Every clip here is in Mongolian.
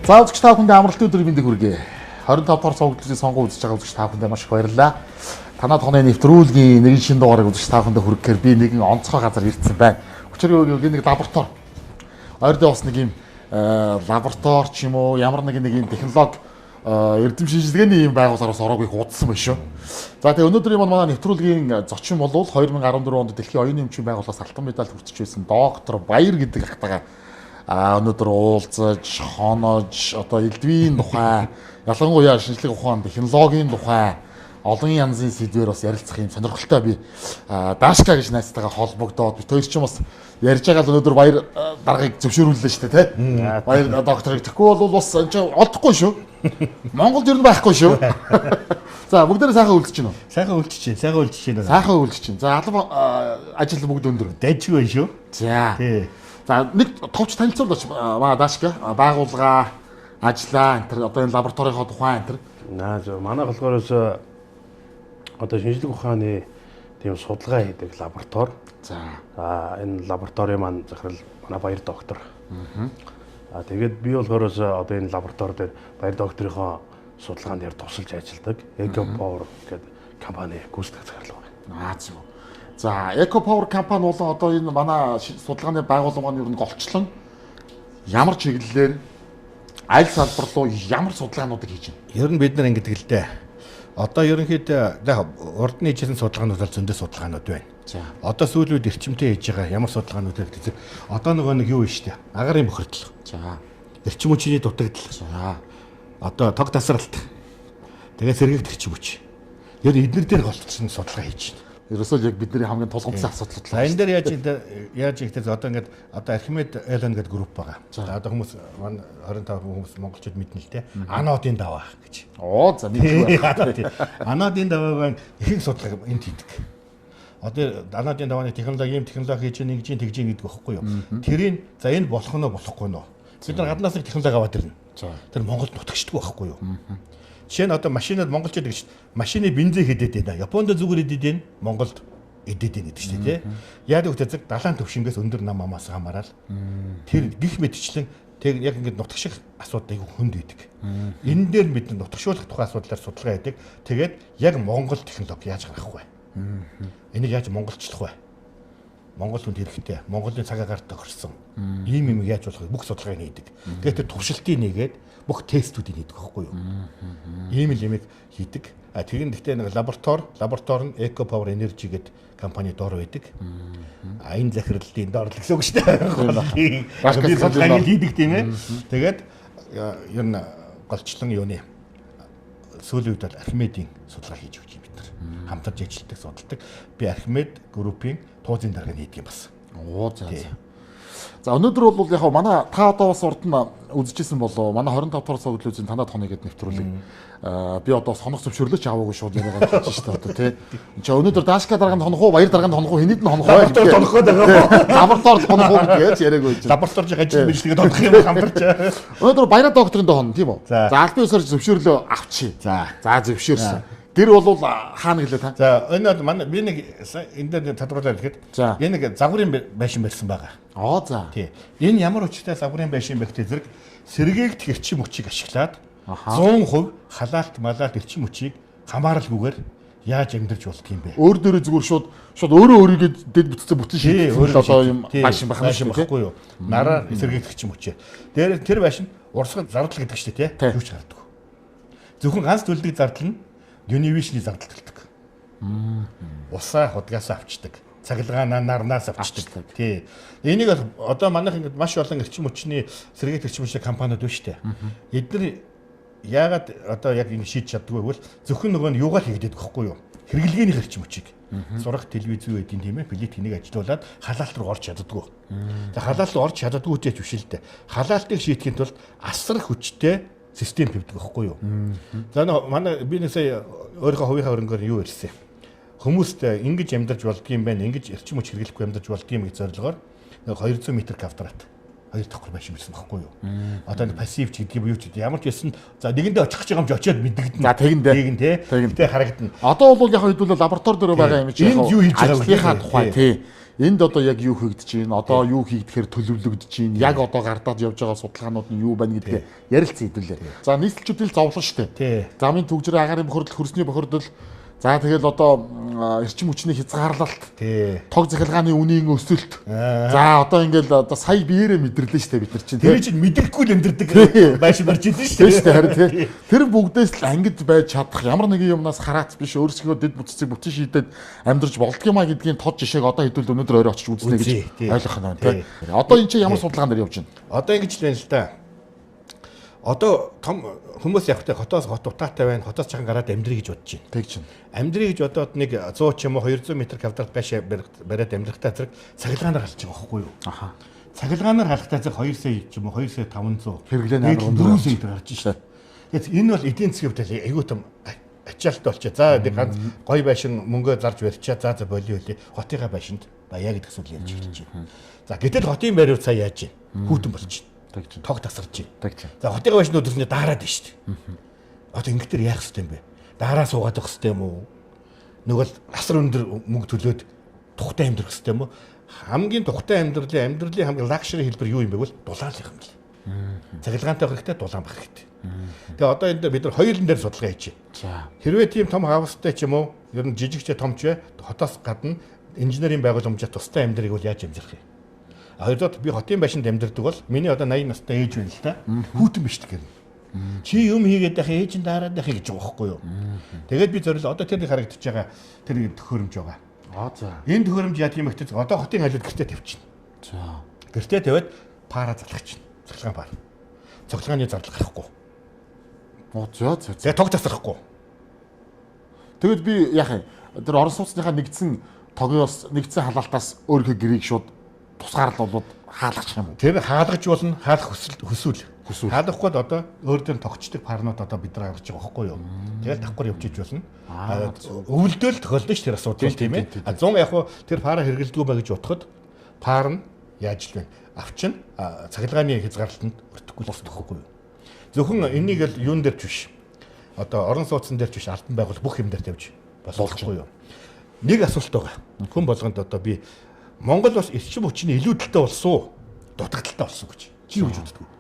За, үзэгч та бүхэндээ амралтын өдрийн мэндийг хүргэе. 25 дугаар цувралын сонгон үзэж байгаа үзэгч та бүхэндээ маш их баярлалаа. Танай тооны нэвтрүүлгийн нэгэн шинэ дугаарыг үзэгч та бүхэндээ хүргэхээр би нэгэн онцгой газар ирсэн байна. Учир нь нэг лаборатори. Ойрдоо бас нэг юм лаборатори ч юм уу, ямар нэгэн нэг юм технологи, эрдэм шинжилгээний юм байгууллагаас ороог их удсан байна шүү. За, тэгээ өнөөдрийн манай нэвтрүүлгийн зочин бол 2014 онд Дэлхийн оюуны эмчийн байгууллагаас алтан медаль хүртэж байсан доктор Баяр гэдэг ахтайгаа өнөөдөр уулзаж, хонож, одоо элдвийн тухай, ялангуяа шинжлэх ухаан, технологийн тухай олон янзын сэдвээр бас ярилцах юм сонирхолтой. Би Дашка гэж найзтайгаа холбогдоод, бид хоёр ч юм бас ярьж байгаа л өнөөдөр Баяр даргаыг зөвшөөрүүллээ шүү дээ, тий. Баяр докторыг тэгэхгүй бол бас энэ чинь олдохгүй шүү. Монголд ер нь байхгүй шүү. За, бүгдээрээ сайхан үлдэж байна уу? Сайхан үлдчихэж байна. Сайхан үлдчихэж байна. Сайхан үлдэж байна. За, алба ажил бүгд өндөр. Дайжгүй байна шүү. За. Тий. За, нэг товч танилцуулаач, маа Дашка, байгууллага, ажлаа, энэ одоо энэ лабораторийнхоо тухай энэ. Наа зөв. Манай болохоор одоо шинжлэх ухааны тийм судалгаа хийдэг лаборатори. За. Энэ лабораторийн маань захирал манай Баяр доктор. Тэгээд би болохоор одоо энэ лаборатори дээр Баяр докторийнхоо судалгаан дээр тусалж ажилладаг. Eco Power гэдэг компани гүйцэтгэх захирал байна. Аа, зөв. За, Eco Power компани болон одоо энэ манай судалгааны байгууллага маань ер нь голчлон ямар чиглэлээр, аль салбар руу ямар судалгаануудыг хийж байна? Ер нь бид нар ингэдэг л дээ. Одоо ерөнхийдөө яг урд нь хийжсэн судалгаанууд бол зөндөө судалгаанууд байна. За. Одоо сүүлийн үед эрчимтэй хийж байгаа ямар судалгаанууд вэ гэхээр одоо нөгөө нэг юу вэ штэ. Агарын бохирдол. За. Эрчим хүчний дутагдал. За. Одоо тог тасралт. Тэгээд сэргээгт эрчим хүч. Ер нь эднэр дээр голцсон судалгаа хийж байна. Ерөөсөө л яг бидний хамгийн тулгамдсан асуудал. За, энэ дээр яаж ихтэй одоо ингээд одоо Архимед Элен гэдэг групп байгаа. За, одоо хүмүүс манай 25 хүмүүс монголчууд мэднэ л дээ. Анодын даваа гэж. Оо, за, мэдгүй байна. Анодын давааг ихэнх судалгааг энд хийдэг. Одоо анодын давааны технологи, ийм технологи хийж ингэж тэгж гэдэг байхгүй юу? Тэрийг за энэ болох нь болохгүй нөө. Бид нар гаднаас нэг технологи аваад ирнэ. Тэр Монголд нутагшдаггүй байхгүй юу? Жишээ нь одоо машинууд монголчууд гэж машины бензин хэдэд байна. Японд зүгээр эдэд байна. Монголд эдэд байна гэдэг чинь тий. Яг үгтэй зэрэг далайн төвшингээс өндөр нам амаас хамаарал тэр гих мэтчлэн тэр яг ингээд нутагших асуудал айгүй хүнд байдаг. Энэ дээр бид нутагшуулах тухай асуудлаар судалгаа хийдэг. Тэгээд яг монгол технологи яаж гаргах вэ? Энийг яаж монголчлох вэ? Монгол хүнд хэрэгтэй. Монголын цаг агаарт тохирсон. Ийм юм яаж болох вэ? Бүх судалгааг хийдэг. Тэгээд тэр туршилтыг нэгээд бүх тестүүдийг хийдэг байхгүй юу? Ийм л юмыг хийдэг. А тэгин гэхдээ нэг лаборатори нь Eco Power Energy гэдэг компани дор байдаг. А энэ захирлын дор л гэсэн үг шүү дээ. Би судалгааг хийдэг тийм ээ. Тэгээд ер нь голчлон юуны сүүлийн үед бол Архимедийн судалгаа хийж өгч юм бид нар. Хамтарч ажилладаг, судалдаг. Би Архимед группийн туузын даргаыг хийдэг юм бас. Оо, за. За, өнөөдөр бол яг манай та одоо бас урд нь үзчихсэн болоо манай 25 дугаар цуврал танай тооны гэдэг нэвтрүүлэг би одоо сонох зөвшөөрлөж аваагүй шууд яриагаа хийж шүү дээ одоо тий. Энд чи өнөөдөр Дашка даргаанд хонох уу, Баяр даргаанд хонох уу, хэнийг нь хонох вэ? Лаборатори хонох гэдэг байгаа. Лаборатори хонох уу гэж яриаг байж. Лабораторид ажил мэдлэгэд хонох юм хамтарч. Өнөөдөр Баяр докторын доо хонно тийм үү? За, албан ёсоор зөвшөөрлөө авчи. За. За, зөвшөөрсөн. Гэр бол хаана гэлээ та? За, энэ бол манай би нэг энэ дээр тодруулаад хэлэхэд энэ нэг загварын байшин барьсан байгаа. Аа, за. Тий. Энэ ямар учиртай загварын байшин бэ гэхээр зэрэг сэргээгдэх эрчим хүчийг ашиглаад 100% халаалт малаалт эрчим хүчийг хамааралгүйгээр яаж амьдарч болдго юм бэ? Өөр дөрөө зүгээр шууд өөрөө өөрийгөө дэд бүтцээ бүтэн шийдэл одоо юм байшин байх юм байхгүй юу? Нараар сэргээгдэх эрчим хүчээ. Тэр тэр байшин урсгал зардал гэдэг чинь тий. Юу ч гардаг. Зөвхөн ганц төлдөг зардал нь Univision-ы зардал төлдөг. Усаа худгаасаа авчдаг. Цахилгаанаа нарнаас авчдаг. Тий. Энийг бол одоо манайх ингээд маш олон эрчим хүчний сэргээгдэх эрчим хүчний компаниуд байна шүү дээ. Эдгээр яагаад одоо яг ингэ шийдэж чаддгүй вэ гэвэл зөвхөн нөгөө нь юугаар хийгддэг байхгүй юу? Хэрэглээний эрчим хүчийг. Зураг, телевиз юу гэдэг тийм ээ, плит энийг ажилуулад халаалт руу орж чаддаггүй. За, халаалт руу орж чаддаггүй ч биш л дээ. Халаалтыг шийдэхин тулд асар хүчтэй систем хэвдэг байхгүй юу? За, манай би нэг сая өөрийнхөө хувийнхаа хөрөнгөөр юу ирсэн. Хүмүүст ингэж амьдарч болдгийм байна, ингэж эрчим хүч хэрэглэхгүй амьдарч болдгийм гэж зорилгоор 200 м квадрат Хоёр давхар байшин байсан байхгүй юу? Одоо нэг пассив ч гэдэг юм юу ч гэдэг. Ямар ч байсан за нэгэндээ очих гэж байгаа юм чи очиод мэдэгдэнэ. За тэгэн дээ. Тэгэн тий. Гэтэ харагдана. Одоо бол яг хэдүүлээ лаборатори дээр байгаа юм чи яг юу хийж байгаа ажлынхаа тухай тий. Энд одоо яг юу хийгдэж байна? Одоо юу хийгдэхээр төлөвлөгдөж байна? Яг одоо гардаад явж байгаа судалгаанууд нь юу байна гэдгээ ярилцсан хэдүүлээ. За нийслэлчүүдийн зовлон шүү дээ. Замын түгжрээ, агаарын бохирдол, хөрсний бохирдол. За тэгэл одоо эрчим хүчний хязгаарлалт, тог захилгааны үнийн өсөлт. За одоо ингээл одоо сая биеэрээ мэдэрлээ шүү дээ бид нар чинь. Тэр чинь мэдрэхгүй л амьдэрдэг байшин барьж идэв шүү дээ. Харин тий. Тэр бүгдээс л ангид байж чадах ямар нэгэн юмнаас хараац биш өөрсгөө дэд бүтцийг бүтэн шийдээд амьдарч болдго юм а гэдгийн тод жишээг одоо хэдүүл өнөөдөр орой очиж үзнэ гэж ойлгох нь байна тий. Одоо энэ чинь ямар судалгаан дээр явж байна? Одоо ингэж л байна л да. Одоо том хүмүүс явахтай хотоос хот утаатай байна. Хотоос чахан гараад амьдрий гэж бодож байна. Тэг чинь. Амьдрий гэж бодоод нэг 100 ч юм уу 200 м квадрат байшаа бариад амьдрахтаа зэрэг цахилгаанаар халж байгаа байхгүй юу? Аха. Цахилгаанаар халахтаа зэрэг 2 сая ч юм уу 2 сая 500 хэрэглээ нь 4 сая дээр гарч шээ. Тэгээд энэ бол эдийн засгийн хувьд айгүй том ачаалттай болчихоо. За нэг ганц гой байшин мөнгөө зарж барьчаа. За за болио хөлий. Хотынхаа байшинд баяа гэдэг асуудал ярьж эхэлж байна. За гэтэл хотын байр сая яаж вэ? Хүүтэн болчихно. Тог тасарч байна. За хотын байшин өдөрсөндөө daarаад байна шүү дээ. Одоо ингэ төр яах ёстой юм бэ? Daarаа суугаад байх ёстой юм уу? Нөгөө л асар өндөр мөнгө төлөөд тухтай амьдрах ёстой юм уу? Хамгийн тухтай амьдралын хамгийн лакшери хэлбэр юу юм бэ гэвэл дулаан л юм бэл. Цахилгаантай байх хэрэгтэй, дулаан байх хэрэгтэй. Тэгээ одоо энэ дээр бид нар хоёулын дээр судалгаа хийж байна. За. Хэрвээ тийм том хаустай ч юм уу, ер нь жижиг ч томч бай, хотоос гадна инженерийн байгууламжаар тустай амьдрыг бол яаж амьдрах юм? Хоёрдоод би хотын байшинд амьдардаг бол миний одоо 80 настай ээж байна л да. Хүүтэн биш гэрнэ. Чи юм хийгээд байх ээж нь daarаад байх гэж байгаа байхгүй юу? Тэгээд би зориул одоо тэр нэг харагдаж байгаа тэр нэг төхөөрөмж байгаа. Аа за. Энэ төхөөрөмж яа тийм ихтэй одоо хотын айлууд гэртээ тавьчихна. За. Гэртээ тавиад пара залгах чинь. Цахилгаан пар. Цахилгааны зардал гарахгүй. Оо за за. Тэгээд тог тасрахгүй. Тэгэд би яах юм? Тэр орон сууцныхаа нэгдсэн тогоос нэгдсэн халаалтаас өөрийнхөө гэрийг шууд тусгаарлал болоод хаалгачих юм уу? Тэр хаалгаж болно, хаалх хүсвэл. Хаалгахгүй бол одоо өөр дөр тогтчдаг парнууд одоо бид нар гаргаж байгаа байхгүй юу? Тэгэл давхар явж иж болно. Өвөлдөөл тохиолдсон ш тэр асуудал тийм ээ. А 100 яг хуу тэр пара хэрэгэлдэггүй бай гэж бодоход пар нь яаж л вэ? Авчин цахилгааны хязгаарлалтанд өртөхгүй л байхгүй юу? Зөвхөн энийг л юун дээр ч биш. Одоо орон сууцн дээр ч биш, албан байгууллага бүх юм дээр тавьж болохгүй юу? Нэг асуулт байгаа. Хүн болгонд одоо би Монгол бас эрчим хүчний илүүдэлтэй болсон уу? Дутагдaltaй болсон гэж. Чи юу гэж боддог вэ?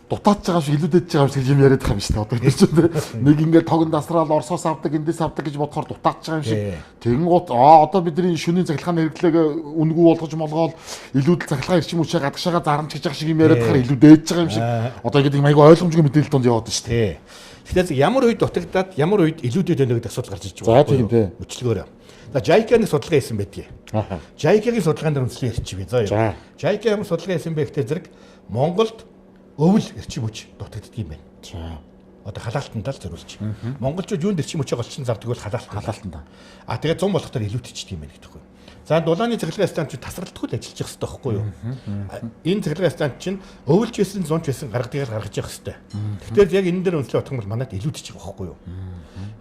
Дутаадж байгаа шиг илүүдэд байгаа шиг юм яриад байгаа юм шүү дээ. Одоо тэр чинь нэг ингээд тогон дасраал Оросоос авдаг, эндээс авдаг гэж бодохоор дутаадж байгаа юм шиг. Тэгэнгუут одоо бидний шөнийн цахилгааны хэрэглээг үнэгүй болгож молгоол илүүдэл цахилгаан эрчим хүчээ гадагшаага зарамч гэж байгаа шиг юм яриад байхаар илүүдээж байгаа юм шиг. Одоо ингээд юм айгүй ойлгомжгүй мэдээлэл донд яваад байна шүү дээ. Тэгэхээр ямар үед дутагдаад ямар үед илүүдэд байна гэдэг асуудал гарч иж байгаа. За тийм тий. Мөчлөгөөрөө. За JICA-ны судалгаа хийсэн байдгийг. JICA-гийн судалгаан дээр үндэслэн ярьчих би. За. JICA ямар судалгаа хийсэн бэ гэхээр зэрэг Монголд өвөл эрчим хүч дутагддаг юм байна. За. Одоо халаалтанд л зориулж. Монголчууд юунд эрчим хүчээ голчин зардаг бол халаалтанд. А тэгээд 100 болох дээр илүүтчихдэг юм байна гэдэг юм. За дулааны цахилгаан станц чинь тасралтгүй л ажиллаж явах хэрэгтэй байхгүй юу? Энэ цахилгаан станц чинь өвөлж байсан зунч байсан гаргадгийг гаргаж явах хэрэгтэй. Тэгэхээр яг энэ дээр үндэслэн бодох юм бол манайд илүүтчих байгаа байхгүй юу?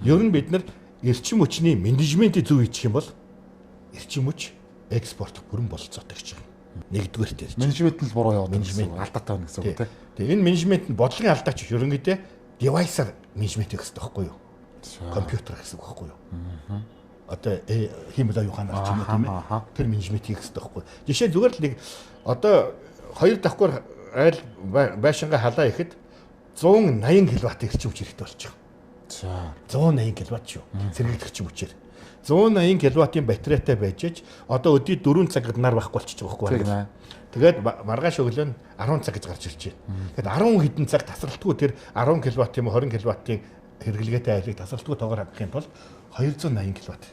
Ер нь бид нар эрчим хүчний менежментийг зөв хийчих юм бол эрчим хүч экспорт бүрэн бололцоотой гэж байна. Нэгдүгээр дээр. Менежмент нь л буруу яваад менежмент алдаатай байна гэсэн үг тийм. Тэгээ энэ менежмент нь бодлогын алдаач биш. Ерөнхийдөө девайсаар менежмент хийх хэрэгтэй байхгүй юу? Компьютер гэсэн үг байхгүй юу? Одоо хиймэл оюун ухаанаар ч юм уу тийм ээ. Тэр менежмент хийх хэрэгтэй байхгүй юу? Жишээ нь зүгээр л нэг одоо хоёр давхар айл байшингаа халаа ихэд 180 кВт эрчим хүч хэрэгтэй болчих. За 180 кВт шүү. Сэргийлэх эрчим хүчээр. 180 кВт-ийн батарейтай байж аж одоо өдий 4 цаг нар байхгүй болчих жоох байхгүй. Тэгээд маргааш өглөө нь 10 цаг гэж гарч ирж байна. Тэгээд 10 хэдэн цаг тасралтгүй тэр 10 кВт юм уу 20 кВт-ийн хэрэглээтэй айлыг тасралтгүй тоогоор хангахын тулд 280 кВт.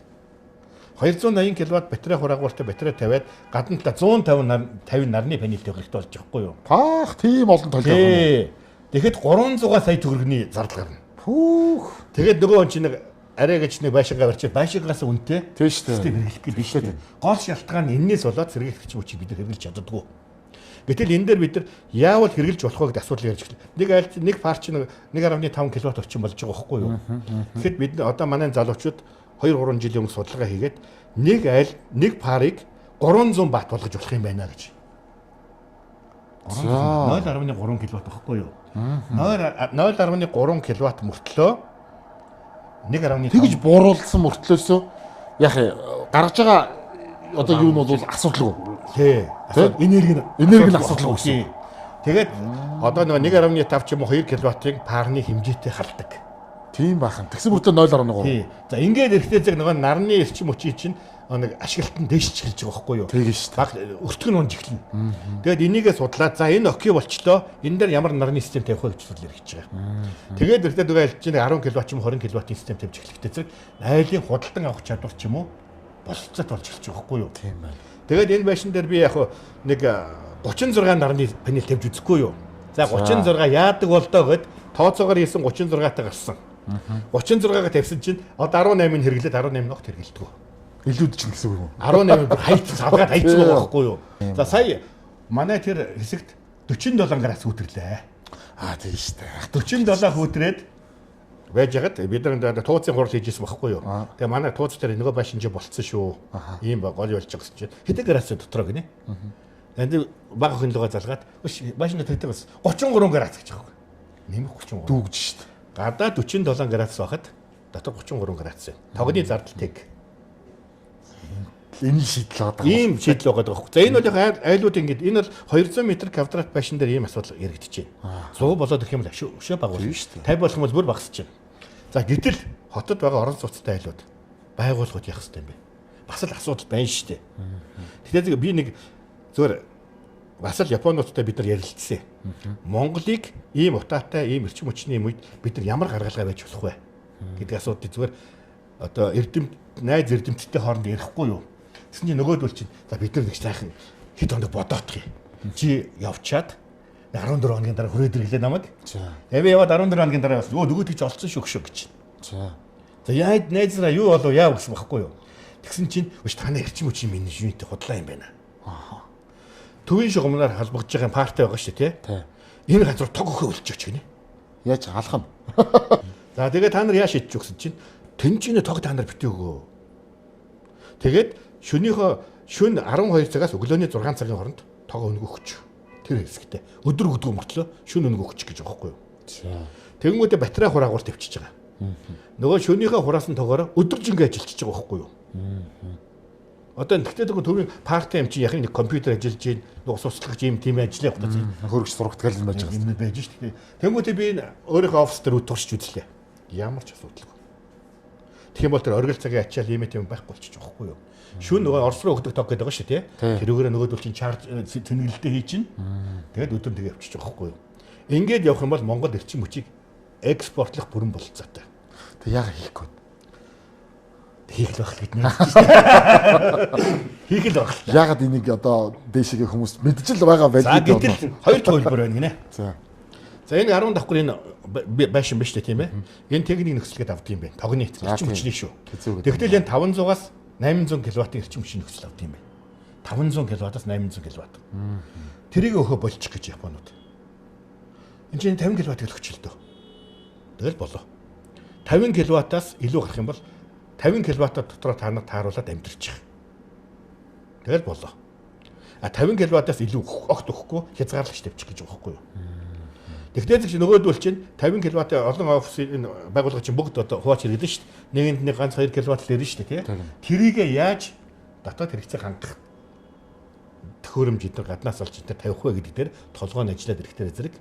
280 кВт батарей хураагууртай батарей тавиад гадна та 150 50 нарны панел тавих хэрэгтэй болж байгаа хгүй юу? Паах тийм олон толь явах юм. Тэгэхэд 300 сая төгрөгийн зардал гарна. Пүүх. Тэгээд нөгөө он чинь нэг арай гэж нэг байшингаа барьчих байшингаас үнэтэй. Тийм шүү дээ. Хэрэглэх гэж биш үү? Гол шалтгаан нь энээс болоод сэргийлэх эрчим хүчийг бид нар хэрэглэж чаддаггүй. Гэтэл энэ дээр бид нар яавал хэрэглэж болох вэ гэдэг асуудал ярьж эхэллээ. Нэг айл нэг пар чинь 1.5 кВт орчим болж байгаа байхгүй юу? Тэгэхэд бид одоо манай залуучууд 2-3 жилийн өмнө судалгаа хийгээд нэг айл нэг парыг 300 бат болгож болох юм байна гэж. 0.3 кВт байхгүй юу? 0.3 кВт мөртлөө 1.5 Тэгж бууруулсан мөртлөөсөө яг гаргаж байгаа одоо юу нь бол асуудалгүй. Тий. Энерги нь Энерги нь асуудалгүй гэсэн. Тэгээд одоо нөгөө 1.5 ч юм уу 2 кВт-ыг парны хэмжээтэй халдаг. Тийм бахан. Тэгсэн мөртлөө 0.3. Тий. За ингээд эрэхтэй зэрэг нөгөө нарны эрчим хүчийг чинь нэг ашиглалт нь дээшилж эхэлж байгаа байхгүй юу? Тэгэн шүү дээ. Баг өртгөн нь унж эхэлнэ. Тэгээд энийгээ судлаад за энэ окей болчлоо. Энэ дээр ямар нарны систем тавих вэ гэж судлал хэрэгжиж байгаа. Тэгээд эрэхтэй нөгөө альж чинь 10 кВт ч юм уу 20 кВт-ийн систем тавьж эхлэхтэй зэрэг айлын худалдан авах чадвар ч юм уу болцоот болж эхэлж байгаа байхгүй юу? Тийм байна. Тэгээд энэ байшин дээр би яг нэг 36 нарны панел тавьж үзэхгүй юу? За 36 яадаг болдоо гэд тооцоогоор хийсэн 36-тай гарсан. 36-гаа тавьсан чинь одоо 18-ыг хэрэглээд 18 ногт хэрэглэдэг. Илүүд чинь гэсэн үг юм уу? 18 бүр хайцсан салгаад хайцсан байгаа байхгүй юу? За сая манай тэр хэсэгт 47 градус хүүтрлээ. Аа тийм шүү дээ. 47 хүүтрээд байж хагаад бид нар тууцын хурал хийжсэн байхгүй юу? Тэгээ манай тууц дээр нөгөө байшин чи болцсон шүү. Ийм ба гол болж байгаа гэсэн чинь хэдэн градус дотроо гинэ. Энд бага хөнлөгөө залгаад байшин дээр хэдэн градус 33 градус гэж байгаа юм. Нэмэх 33. Дүүгж шүү дээ. Гадаа 47 градус байхад дотор 33 градус байна. Тогны зардал тэг. Энэ шийдэл байгаа. Ийм шийдэл байгаа байхгүй. За энэ бол яг айлууд ингээд энэ бол 200 м квадрат байшин дээр ийм асуудал яригдчихэв. 100 болоод ирэх юм бол өшөө баг болно. 50 болох юм бол бүр багасч байна. За гэтэл хотод байгаа орон сууцтай айлууд байгууллагууд яах ёстой юм бэ? Бас л асуудал байна шүү дээ. Тэгэхээр би нэг зөвөр бас л Японуудтай бид нар ярилцсан. Монголыг ийм утаатай, ийм эрчим хүчний юм үед бид нар ямар гаргалгаа байж болох вэ гэдэг асуудлыг зүгээр одоо эрдэм найз эрдэмтдтэй хооронд ярихгүй юу? Тэгсэн чинь нөгөөдөл чинь за бид нар нэг сайхан хэд хоног бодоодох юм. Чи явчаад 14 хоногийн дараа хүрээд ирлээ намайг. За. Тэгээ би яваад 14 хоногийн дараа бас өө нөгөөд чи олцсон шүү гшөө гэж. За. За яа найзраа юу болов яа гэсэн багхгүй юу? Тэгсэн чинь өш таны эрчим хүчний менежмент худлаа юм байна. Аа. Төвийн шугамнаар холбогдож байгаа парти байгаа шүү дээ, тий? Энэ газар тог өхөө өлчөөч гинэ. Яаж алах нь? За тэгээ та нар яа шийдэж өгсөн чинь тэнцэнэ тог та нар битээ өгөө. Тэгээд шөнийхөө шөн 12 цагаас өглөөний 6 цагийн хооронд тог өнгө өгч. Тэр хэсэгтээ өдөр өгдгөө мөртлөө шөн өнгө өгч гэж байгаа байхгүй юу? За. Тэгэнгүүтээ батарей хураагуур тавьчихж байгаа. Нөгөө шөнийхөө хураасан тогоороо өдөржингөө ажиллчихж байгаа байхгүй юу? Одоо тэгтээ нөгөө төвийн парти юм чи яг нэг компьютер ажиллаж гин нөгөө суцлагч юм тийм ажил явах гэсэн. Хөргөч сурагтгал юм байж байгаа. Юм байж шүү дээ. Тэнгүүтээ би энэ өөрийнхөө офис дээр үд туршиж үзлээ. Ямар ч асуудалгүй. Тэгэх юм бол тэр оргил цагийн ачаал ийм тийм байхгүй болчих жоохгүй юу? Шүн нөгөө Орос руу өгдөг тог гэдэг байгаа шүү дээ. Тэрүүгээр нөгөөдөл чинь чарж цэнгэлдээ хий чинь. Тэгээд өдөр тэгээ явчих жоохгүй юу? Ингээд явах юм бол Монгол эрчим хүчийг экспортлох бүрэн бололцоотой. Тэг яага хийхгүй. Хийх л байх л гэж найдаж шүү дээ. Хийх л байх. Яагаад энийг одоо дээшгээ хүмүүс мэдж л байгаа За байлгүй гэтэл хоёр дахь хувилбар байна гинэ. За. За энэ 10 давхар энэ байшин биш үү тийм ээ. Энэ техник нөхцөлгээд авд юм байна. Тогны эрчим хүчний шүү. Тэгтэл энэ 500-аас 800 кВт-ийн эрчим хүчний нөхцөл авд юм байна. 500 кВт-аас 800 кВт. Тэрийг өхөө болчих гэж Японууд. Энд чинь 50 кВт л өгч л дөө. Тэгэл болоо. 50 кВт-аас илүү гарах юм бол 50 кВт дотроо та нар тааруулаад амьдэрчих. Тэгэл болоо. А 50 кВт-аас илүү огт өгөхгүй хязгаарлагч тавьчих гэж байгаа байхгүй юу? Тэгтээ ч нөгөөдөл чинь 50 кВт олон офис энэ байгууллага чинь бүгд одоо хувааж хэрэглэн шүү дээ. Нэгэнд нэг ганц 2 кВт л ирнэ шүү дээ, тий. Тэрийг яаж дотоод хэрэгцээ хангах төхөөрөмж эдгээр гаднаас олж эдгээр тавих вэ гэдэг дээр толгой нь ажиллаад ирэхтэй зэрэг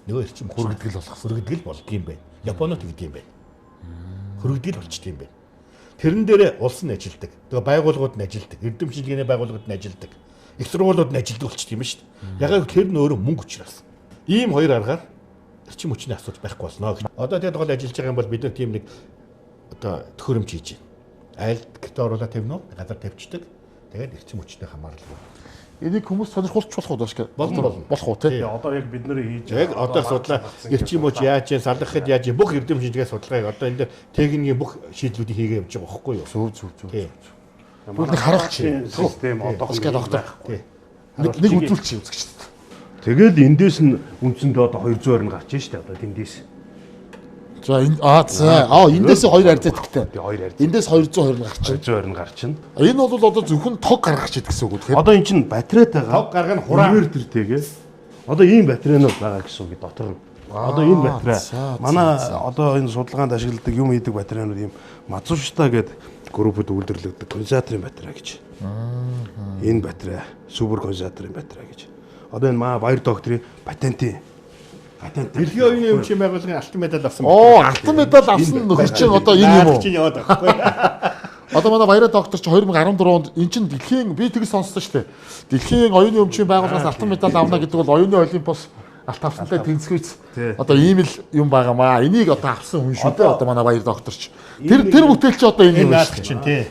нөгөө эрчим Хүргэдгэл болох. хүргэдгэл болдгийм байна. Японууд тэгдэм байх. Хүргэдгэл болчдгийм байна. Тэрэн дээр улс нь ажилдаг. Тэгээ байгууллагууд нь ажилдаг. Эрдэм шинжилгээний байгууллагууд нь ажилдаг. Их сургуулиуд нь ажилдаг болчдгийм юм шүү дээ. Ягаад гэвэл тэр нь өөрөө мөнгө учраас. Ийм хоёр аргаар эрчим хүчний асуудал байхгүй болно гэж. Одоо тэгээд гол ажиллаж байгаа юм бол бид нар тийм нэг одоо төхөөрөмж хийж байна. Айлд гэртээ оруулаад тавина уу? Газар тавьчихдаг. Тэгээд эрчим хүчтэй хамааралгүй. Энийг хүмүүс сонирхолч болох уу доош? Болно, болно. Болох уу тий? Одоо яг бид нэр хийж Яг одоо судлаа эрчим хүч яаж юм, салгахад яаж юм, бүх эрдэм шинжилгээ судалгааг одоо энэ дээр техникийн бүх шийдлүүдийг хийгээ явж байгаа байхгүй юу? Зөв зөв зөв. Тий. Бүр нэг харуулчих. Систем одоохондоо Башка доктор. Тий. Нэг нэг үзүүлчих үзэгчдэд. Тэгэл эндээс нь үндсэндээ одоо 220 гарч штэ одоо тэндээс. За энэ аа за аа эндээс хоёр арзайттай. Тий хоёр арз. Эндээс 220 гарч. 220 гарч чинь. Энэ бол одоо зөвхөн тог гаргах шид гэсэн үг үү тэгэхээр? Одоо эн чинь батарейтай Тог гаргах нь хураа. Инвертер тэгээ. Одоо ийм батарейнууд байгаа гэсэн үг дотор нь. Одоо энэ батарей манай одоо энэ судалгаанд ашигладаг юм хийдэг батарейнууд ийм Мацушта гэдэг группэд үйлдвэрлэгддэг конденсаторын батарей гэж. Энэ батарей супер конденсаторын батарей гэж. Одоо энэ маа Баяр докторийн патентын Дэлхийн оюуны өмчийн байгууллагын алтан медаль авсан. Оо, алтан медаль авсан нөхөр чинь одоо энэ юм уу? Чинь яваад байгаа байхгүй. Одоо манай Баяраа доктор чи 2014 онд эн чинь дэлхийн би тэгж сонссон шүү дээ. Дэлхийн оюуны өмчийн байгууллагаас алтан медаль авна гэдэг бол оюуны олимпиос алт авсантай тэнцвэрц. Одоо ийм л юм байгаамаа. Энийг одоо авсан хүн шүү дээ. Одоо манай Баяр доктор чи. Тэр бүтээл чи одоо энэ юм шүү чинь тий.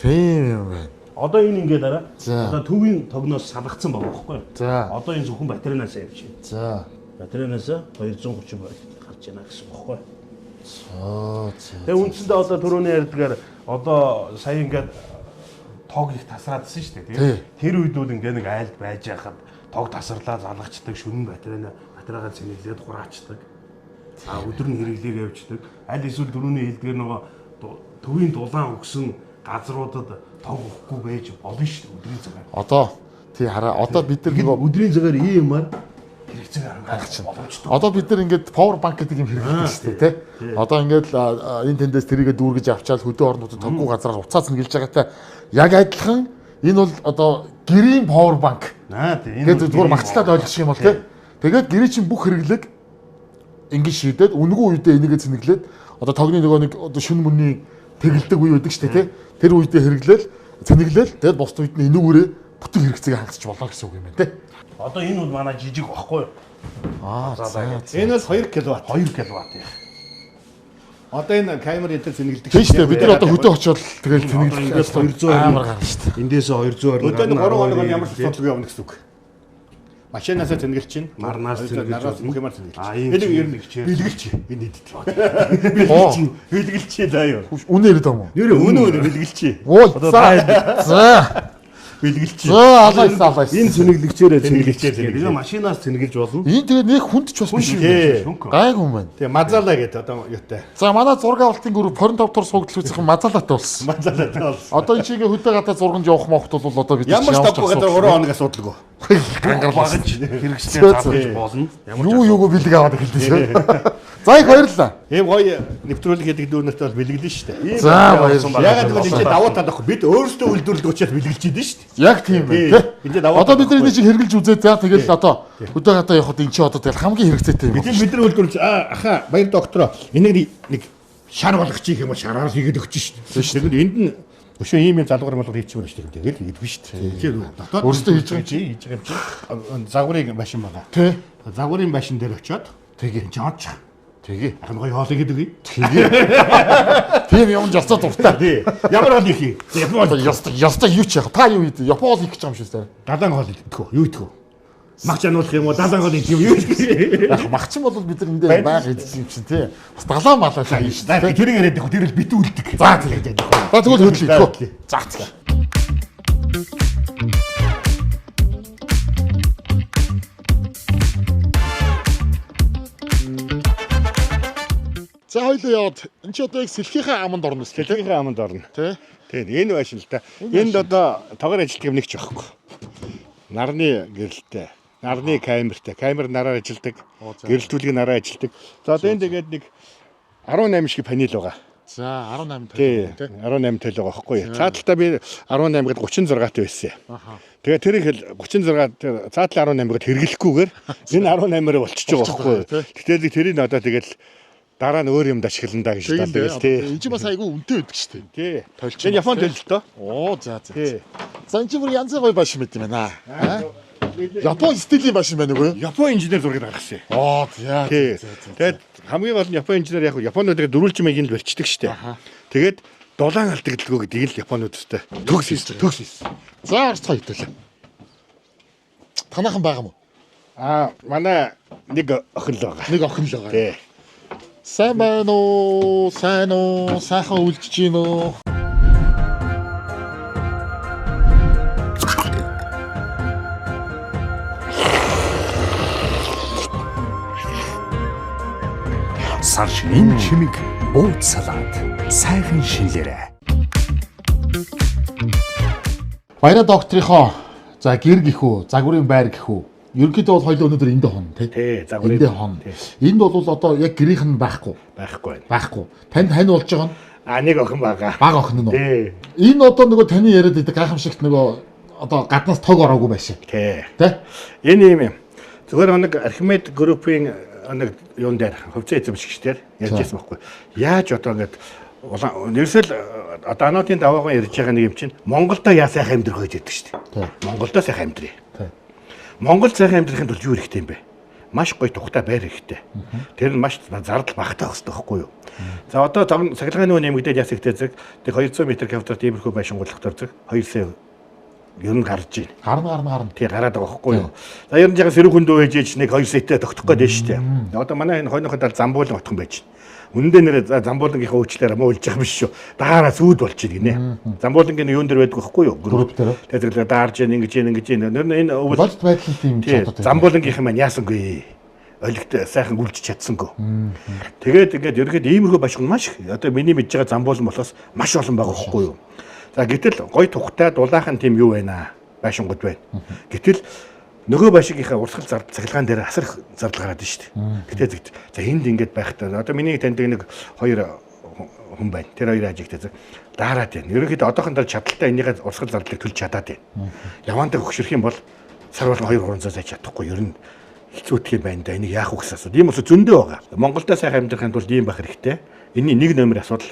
Тийм юм байна. Одоо энэ ингээд араа. Одоо төвийн тогноос салгацсан байгаа байхгүй юу? Одоо энэ зөвхөн батарейнаас явж байна. За. Батарейнаас 230 вольт гарч яана гэсэн үг байхгүй юу? За. Тэгээ үндсэндээ одоо түрүүний ярьдгаар одоо сая ингээд тог их тасраадсэн шүү дээ, тийм. Тэр үед ингээд нэг айлд байж байхад тог тасарлаа залгачдаг, шүнэн батарейгаа цэнэглээд хураачдаг. А өдөр нь хэрэглээг явждаг. Аль эсвэл түрүүний хэлдгээр нөгөө төвийн дулаан өгсөн газруудад тог өгөхгүй байж болно шүү дээ өдрийн цагаар. Одоо тий хараа одоо бид нар нөгөө өдрийн цагаар ийм юмар хэрэгцээг хангах боломжтой. Одоо бид нар ингээд power bank гэдэг юм хэрэглэдэг шүү дээ, тий. Одоо ингээд энэ тэндээс тэрийгэ дүүргэж авчаал хөдөө орнуудад тоггүй газараар уцаа цэнгэлж байгаатай яг адилхан энэ бол одоо гэрийн power bank. Аа тий. Энэ зүгээр магцлаад ойлгох юм бол тий. Тэгээд гэрийн чинь бүх хэрэглэг ингэж шийдээд үнэгүй үедээ энийгээ цэнгэлээд одоо тогны нөгөө нэг одоо шүн мөнний тэгэлдэг үе байдаг шүү дээ, тий. Тэр үедээ хэрэглээл цэнгэлээл тэгээд бусд үед нь энүүгээрээ бүтэн хэрэгцээг хангах болно гэсэн үг юм байна, тий. Одоо энэ бол манай жижиг багхгүй юу? Аа за. Энэ бол 2 кВт. 2 кВт юм. Одоо энэ камер энэ цэнгэлдэг шүү дээ. Бид нар одоо хөдөө очиод тэгэл цэнгэлэх 220 амар гарна шүү дээ. Эндээс 220 Өдөө 3 хоног ямар ч асуудалгүй явна гэсэн үг. Машинаасаа цэнгэлж чинь, нарнаас цэнгэлж, бүх юмар цэнгэлж. Энэ ер нь бэлгэлч энэ дэд. Бэлгэлч. Бэлгэлч заа юу. Үнэ яриад байгаа юм уу? Нэрээ үнэ үнэ бэлгэлч. Одоо за. Бэлгэлч. За алайс. Энэ цэнэглэгчээрээ Цэнэглэгчээр. Тэгээ машинаас цэнгэлж болно. Энэ тэгээ нэг хүнд ч бас биш юм. Гайгүй юм байна. Тэгээ мазала гэдэг одоо юутай. За манай зураг авалтын групп 25 дугаар суугдал үзэх мазалаатай болсон. Мазалаатай болсон. Одоо энэ чигээ хөдөө гадаа зурганд явах мохт бол одоо бид ямар ч тавгүй газар 3 хоног асуудалгүй. Гангарлагч хэрэгсээ задлж болно. Ямар ч юугүй бэлэг аваад эхэлдэг шүү. За их баярлалаа. Ийм гоё нэвтрүүлэг хийдэг дүүнерт бол бэлгэлнэ шүү дээ. За баярлалаа. Ягаад гэвэл энэ чинь давуу тал байхгүй. Бид өөрсдөө үйлдвэрлэдэг учраас бэлгэлж идэв шүү дээ. Яг тийм байна тий. Одоо бид нар энэ чинь хэрэглэж үзээд за тэгэл одоо хөдөө гадаа явахад энэ чинь одоо тэгэл хамгийн хэрэгцээтэй юм. Бид нар үйлдвэрлэж аха Баяр доктороо энийг нэг шар болгочих юм уу шараар хийгээд өгч шүү дээ. Тэгвэл энд нь өшөө ийм юм залгуур малгуур хийчихмээр шүү дээ. Тэгэл хийдгүй шүү дээ. Тэр дотоод өөрсдөө хийж байгаа юм чи хийж байгаа юм чи. Загварын машин байгаа. Тий. Загварын машин дээр очиод Тэгээ. жооч. Тэгээ. Ахын гоё хоол хийгээд өгье. Тэгээ. Тийм юм жолцоо дуртай. Тий. Ямар хоол хийх юм? Япон ёстой юу ч яах. Та юу хийдэг? Япон хоол хийх гэж байгаа юм шүү дээ. Далайн хоол идэх үү? Юу идэх үү? Мах жануулах юм уу? Далайн хоол идэх юм юу идэх юм? Яг махчин бол бид нар эндээ байга идэх юм чинь тий. Бас далайн малаа шаа шүү дээ. Тэр яриад их тэр л битүү үлдэг. За тий. За тэгвэл хөдлөе. За за. За хоёлоо яваад энэ чи одоо яг сэлхийнхээ аманд орно үстэй тий. Сэлхийнхээ аманд орно. Тий. Тийм энэ байшин л та. Энд одоо тогоор ажилтдаг юм нэг ч байхгүй. Нарны гэрэлтэй, нарны камертай, камер нараар ажилдаг, гэрэлтүүлэг нараар ажилдаг. За одоо энд тэгээд нэг 18 шиг панел байгаа. За 18 тэл тий. 18 тэл байгаа байхгүй юу. Цааталтаа би 18 гээд 36 т байсан. Тэгээ тэр их 36 тэр цаатлын 18 гээд хэрэглэхгүйгээр энэ 18-аар болчихж байгаа байхгүй юу. Гэтэл тэрийг одоо тэгэл дараа нь өөр юмд ашиглана да гэж боддог тий. Энэ чинь бас айгүй үнэтэй байдаг шүү дээ. Тий. Энэ Японд төлөлтөө. Оо за за. За энэ чинь бүр янз гоё байшин мэт юм байна. Япон стилийн байшин байна үгүй юу? Япон инженер зургийг гаргасан. Оо за. Тэгээд хамгийн гол нь Япон инженер яг Японуудыг дөрвөлж маяг нь барьчихдаг шүү дээ. Тэгээд дулаан алдагдaltaгүй гэдгийг л Японуудтай төгс хийсэн. Төгс хийсэн. За орцгоо хэвтүүлээ. Танаахан байгаа мó? Аа манай нэг охин л байгаа. Нэг охин л байгаа. Тий. Сайн байна уу? Сайн уу? Сайхан үлдэж гин үү? Сар шинийн чимэг бууд салат сайхан шинлээрэ. Баяра докторийнхоо за гэр гихүү, загварын байр гихүү. Ерөнхийдөө бол хоёул өнөөдөр эндээ хонно тий. Тий, загвар эндээ хонно. Энд бол одоо яг гэрийнх нь байхгүй. Байхгүй байна. Байхгүй. Танд хань болж байгаа нь? А нэг охин байгаа. Бага охин нь үү? Тий. Энэ одоо нөгөө таны яриад байдаг гайхамшигт нөгөө одоо гаднаас тог ороогүй байшин. Тий. Тэ? Энэ юм юм. Зүгээр нэг Архимед группийн нэг юун дээр хувьцаа эзэмшигчдэр ярьж байсан байхгүй. Яаж одоо ингээд улаан ерөөсөл одоо ануудын даваагаар ярьж байгаа нэг юм чинь Монголдо яа сайхан амьдрах гэж ярьдаг шүү дээ. Монголдо сайхан амьдрий. Монгол сайхан амьдрахын тулд юу хэрэгтэй юм бэ? Маш гоё тухтай байр хэрэгтэй. Тэр нь маш зардал багтаа байх хэрэгтэй байхгүй юу? За одоо цахилгааны үн нэмэгдээд яс ихтэй зэрэг тэг 200 м квадрат иймэрхүү байшин гурлахтар зэрэг 2 сая ер нь гарч байна. Гарна. Тий, гараад байгаа байхгүй юу? За ер нь жаахан сэрүүх хөндөө байж ээж нэг 2 саятай тогтох гээд байна шүү дээ. Одоо манай энэ хойноход дал замбуулын отхон байж байна. Үнэндээ нэр замбуулангийнхаа уучлаарай муу үлж байгаа биш шүү. Даараа зүүд болж байна гинэ. Замбуулангийн юун дээр байдаг байхгүй юу? Групп дээр. Тэгээ зэрэг даарж яах ингэж яах ингэж яах. Нэр нь энэ өвөл бодит байдлын тийм чадвар. Замбуулангийнхан маань яасангүй. Олигт сайхан үлж чадсангүй. Тэгээд ингээд ерөнхийдөө иймэрхүү башиг маш их. Одоо миний мэдж байгаа замбуулан болохоос маш олон байгаа байхгүй юу? За гэтэл гой тухтай дулаахан тийм юу байна аа? Байшингууд байна. Гэтэл нөгөө байшингийнхаа урсгал зардал цахилгаан дээр асар их зардал гараад байна шүү дээ. Гэтэ зэгт. За энд ингэж байхдаа одоо миний таньдаг нэг хоёр хүн байна. Тэр хоёр ажигтай зэг daarаад байна. Ерөнхийдөө одоохон дээр чадaltaй энийгээ урсгал зардлыг төлж чадаад байна. Яваандаг хөшөрөх юм бол сар болгон 2-300 сая чадахгүй ер нь хэцүүтх юм байна да. Энийг яах вэ гэсэн асуудал. Ийм ус зөндөө байгаа. Монголдо сайхан амьдрахын тулд ийм байх хэрэгтэй. Энийний нэг номер асуудал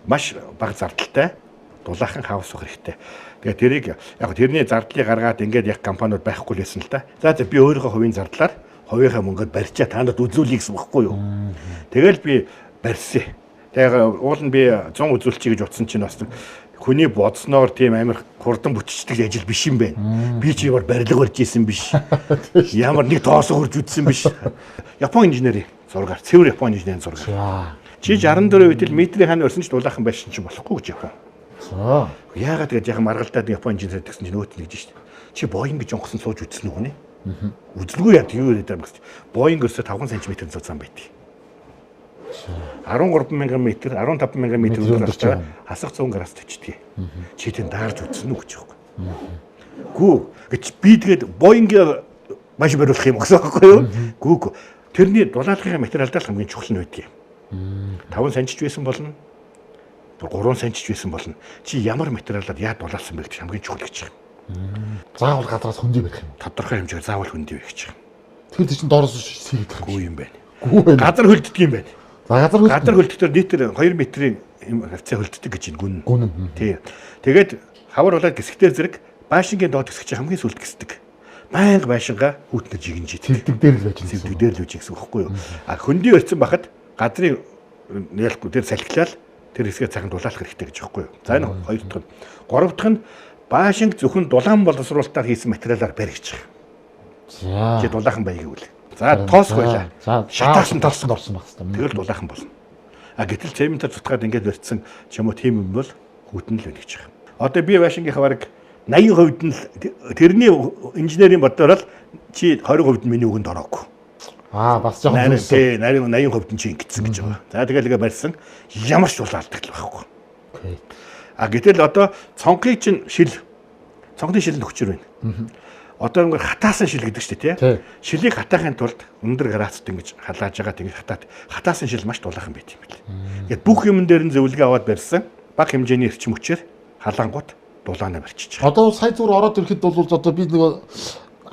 маш бага зардалтай дулаахан хаус байх хэрэгтэй. Тэгээд тэрийг яг тэрний зардлыг гаргаад ингээд яг компаниуд байхгүй л байсан л да. За би өөрийнхөө хувийн зардлаар хувийнхаа мөнгөөр барьчаа та нарт үзүүлье гэсэн багхгүй юу. Тэгэл би барьсан. Тэгээ уул нь би 100 үзүүлчихье гэж утсан чинь бас хүний бодсноор тийм амар хурдан бүтчихдэг ажил биш юм байна. Би чи ямар барилга барьж исэн биш. Ямар нэг тоосоо хурж үтсэн биш. Япон инженерийн зургаар, цэвэр Япон инженерийн зургаар. Чи 64 үед л метрийн хань өрсөн ч дулаахан байшин чи болохгүй гэж Япон. За. Яагаад гэж яхан маргалдаад Япон инженер гэсэн чинь нөгөөт нь гэж шүү дээ. Чи Боинг гэж онгоцон сууж үзсэн үү нэ? Үзлгүй яа юу яриад байгаа юм бэ? Боинг өрсө 5 см зузаан байдаг. 13,000 м, 15,000 м өндөр байгаа. Хасах 100 градус төчдөг. Чи тэн даарж үзсэн үү гэж байхгүй. Гүү гэж би тэгээд Боинг маш бариулах юм гэсэн байхгүй юу? Гүү гүү. Тэрний дулаалгын материалдаа л хамгийн чухал нь байдаг юм. 5 санчж байсан болно. 3 санчж байсан болно. Чи ямар материалаар яа дулаалсан бэ гэж хамгийн чухал гэж байгаа юм. Заавал газраас хөндий барих юм. Тодорхой хэмжээгээр заавал хөндий барих гэж байгаа. Тэгэхээр тэр чинь доороос сэргийдэх юм. Гүү юм байна. Гүү байна. Газар хөлддөг юм байна. За газар хөлддөг. Газар хөлдөлтөөр нийтээр 2 метрийн хавцаа хөлддөг гэж байна гүн. Гүн. Тий. Тэгээд хавар болоод гисгтэр зэрэг байшингийн доод гисгч хамгийн сүүлд гисдэг. Байнга байшингаа хүүтнэр жигнж идэг. Цэвдэг дээр л байж гэсэн. Цэвдэг дээр л байж гэсэн байхгүй юу? А хөндий барьсан бахад газрын ялахгүй тэр салхилал тэр хэсгээ цагаан дулаалах хэрэгтэй гэж байхгүй юу? За энэ хоёр дахь нь. Гурав дахь нь байшинг зөвхөн дулаан боловсруулалтаар хийсэн материалаар барь гэж байгаа. За. Чи дулаахан бай гэвэл. За тоосох байлаа. За шатаасан тоосонд орсон байх хэрэгтэй. Тэгэл дулаахан болно. А гэтэл цементээр цутгаад ингээд барьсан ч юм уу тийм юм бол хүүтэн л байна гэж байгаа. Одоо би байшингийнхаа бараг 80% нь л тэрний инженерийн бодлоор л чи 20% нь миний үгэнд ороогүй. Аа бас жоохон зүгсэн. Тий 80% нь чи ингэсэн гэж байгаа. За тэгэл ингээ барьсан ямар ч дулаан алдагдал байхгүй. А гэтэл одоо цонхыг чинь шил цонхны шил нь хүчээр байна. Одоо ингээд хатаасан шил гэдэг чинь тий. Шилийг хатаахын тулд өндөр градусд ингэж халааж байгаа тэгж хатаад хатаасан шил маш дулаахан байт юм бэл. Ингээд бүх юмн дээр нь зөвлөгөө аваад барьсан бага хэмжээний эрчим хүчээр халаангууд дулаанаа барьчих. Одоо сая зүгээр ороод ирэхэд бол одоо би нөгөө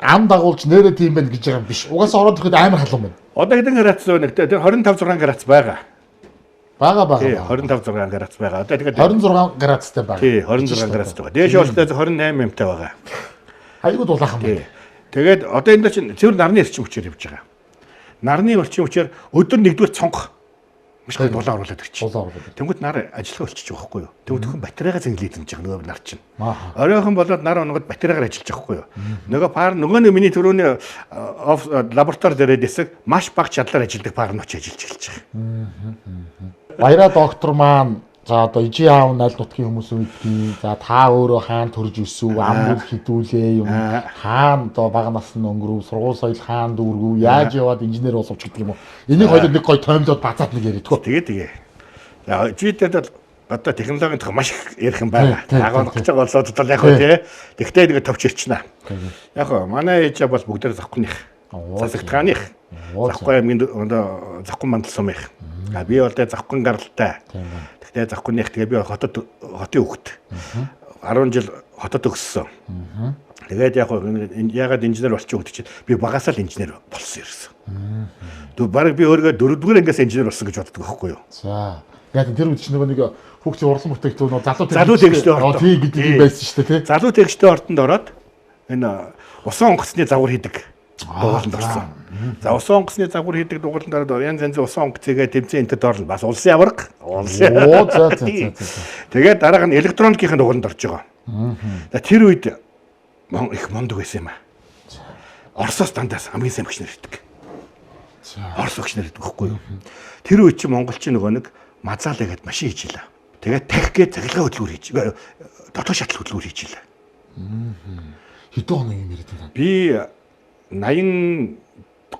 ам дагуулж нэрээ тийм байна гэж байгаа юм биш. Угаасаа ороод ирэхэд амар халуун байна. Одоо хэдэн градус вэ? Нэг тэр 25 6 градус байгаа. Бага. Тий 25 6 градус байгаа. Одоо тэгээд 26 градустай байгаа. Тий 26 градустай байгаа. Дээш болтой 28 юмтай байгаа. Айгуу дулаахан байна. Тэгээд одоо энэ чинь цэвэр нарны эрчим хүчээр явж байгаа. Нарны эрчим хүчээр өдөр нэгдүгээр цонх маш их дулаан оруулаад ирчих. Тэнгүүт нар ажиллах болчих жоох байхгүй юу? Тэнгүүт хүн батарейгаа зэнглээд юм чинь нөгөө нар чинь. Оройхон болоод нар онгод батарейгаар ажиллаж байгаа байхгүй юу? Нөгөө пар нөгөө нэг миний түрүүний лаборатори дээр дэсэг маш бага чадлаар ажилладаг пар нь очиж ажиллаж эхэлж байгаа. Баяраа доктор маань за одоо ижи аав найл нутгийн хүмүүс үйдгийг за та өөрөө хаан төрж өсөв, ам бүл хідүүлээ юм. Хаан одоо бага насны өнгөрөв, сургууль соёл хаан дүүргэв, яаж яваад инженер боловч гэдэг юм уу. Энийг хоёул нэг гой тоймлоод базаад нэг яриад тгөө. Тэгээ. За чи тэр Одоо технологийн тухай маш их ярих юм байна. Агуулгаж байгаа болоод бол яг хөө тий. Тэгтээ нэг товч ирчнэ. Яг хөө манай ээж бол бүгдээр завхных. Засагтгааных. Завхгүй аймгийн одоо завхын мандал сумынх. А би бол тэ завхын гаралтай. Тэгтээ завхных тэгээ би хотод хотын хүүхэд. 10 жил хотод өссөн. Тэгээд яг ягаад инженер болчих гэдэг чинь би багасаа л инженер болсон ирсэн. Тэг баг би өөрийгөө дөрөвдүгээр ангиас инженер болсон гэж боддог байхгүй юу? За. Яг тэр үед чинь нөгөө нэг хүүхдийн урлан бүтээгдэхүүн нөө залуу тэгжтэй ордон. Тийм гэдэг юм байсан шүү дээ тий. Залуу тэгжтэй ордонд ороод энэ усан онгоцны загвар хийдэг дугууланд орсон. За усан онгоцны загвар хийдэг дугууланд ороод янз янзын усан онгоцыгаа тэмцээн энтэд орно. Бас улсын аварга. Улсын. Оо за за за. Тэгээд дараага нь электроникийн дугууланд орж байгаа. За тэр үед их мундаг байсан юм аа. Оросоос дандаас хамгийн сайн багш нар ирдэг. Орос багш нар ирдэг байхгүй юу? Тэр үед чи монголчин нөгөө нэг мазаалаа гэд машин хийж илаа. Тэгээд тах гээд цахилгаан хөдөлгүүр хийж дотоод шатал хөдөлгүүр хийж илаа. Хэдэн хоног юм яриад байна? Би 82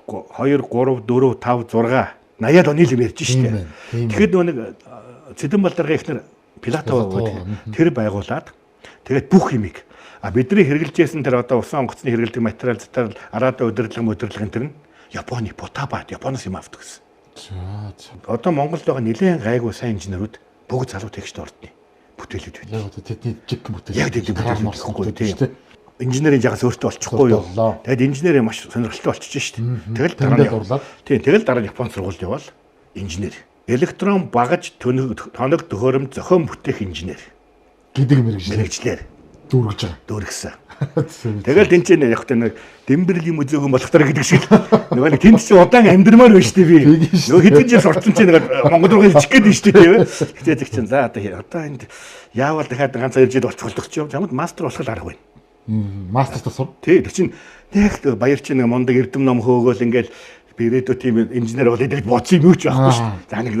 3 4 5 6 80-аад оны л юм ярьж штэ. Тэгэхэд нөгөө нэг Цэдэн Балдаргын эхнэр Пилатова гэдэг тэр байгуулад тэгээд бүх юмыг а бидний хэрэглэжсэн тэр одоо усан онгоцны хэрэглэдэг материал зэтал араада удирдлага мөдөрлөг энэ тэр нь Японы Путаба Японоос юм авдаг гэсэн. За. Одоо Монголд байгаа нэлээд гайгүй сайн инженерүүд бүгд залуу тэгшд ордны бүтээлүүд байдаг. Яг одоо тэдний жиг бүтээл. Яг тэдний бүтээл болохгүй тийм. Инженерийн жагаас өөртөө болчихгүй юу. Тэгэд инженерийн маш сонирхолтой болчихж шít. Тэгэл дараа нь тийм тэгэл дараа нь Японд сургуульд явбал инженер. Электрон багаж тоног төхөөрөмж зохион бүтээх инженер гэдэг мэргэжлээр дүүргэж байгаа. Дүүргэсэн. Тэгэл тэнцэн яг тэ нэг дэмбэрлийн юм үзээгүй болох таар гэдэг шиг нөгөө нэг тэнд чи удаан амьдрмаар байна шүү дээ би. Нөгөө хэдэн жил сурцсан чи нэг Монгол руу хэлчих гээд байна шүү дээ тийм ээ. Гэтэ тэг чин за одоо энд яавал дахиад ганц хоёр жил болчих болох чи юм. Чамд мастер болох л арга байна. Мастер сур. Тий тэр чин нэг баяр чи нэг мундаг эрдэм ном хөөгөөл ингээл би ирээдүйд тийм инженер болъё гэж бодсон юм юу ч байхгүй шүү. За нэг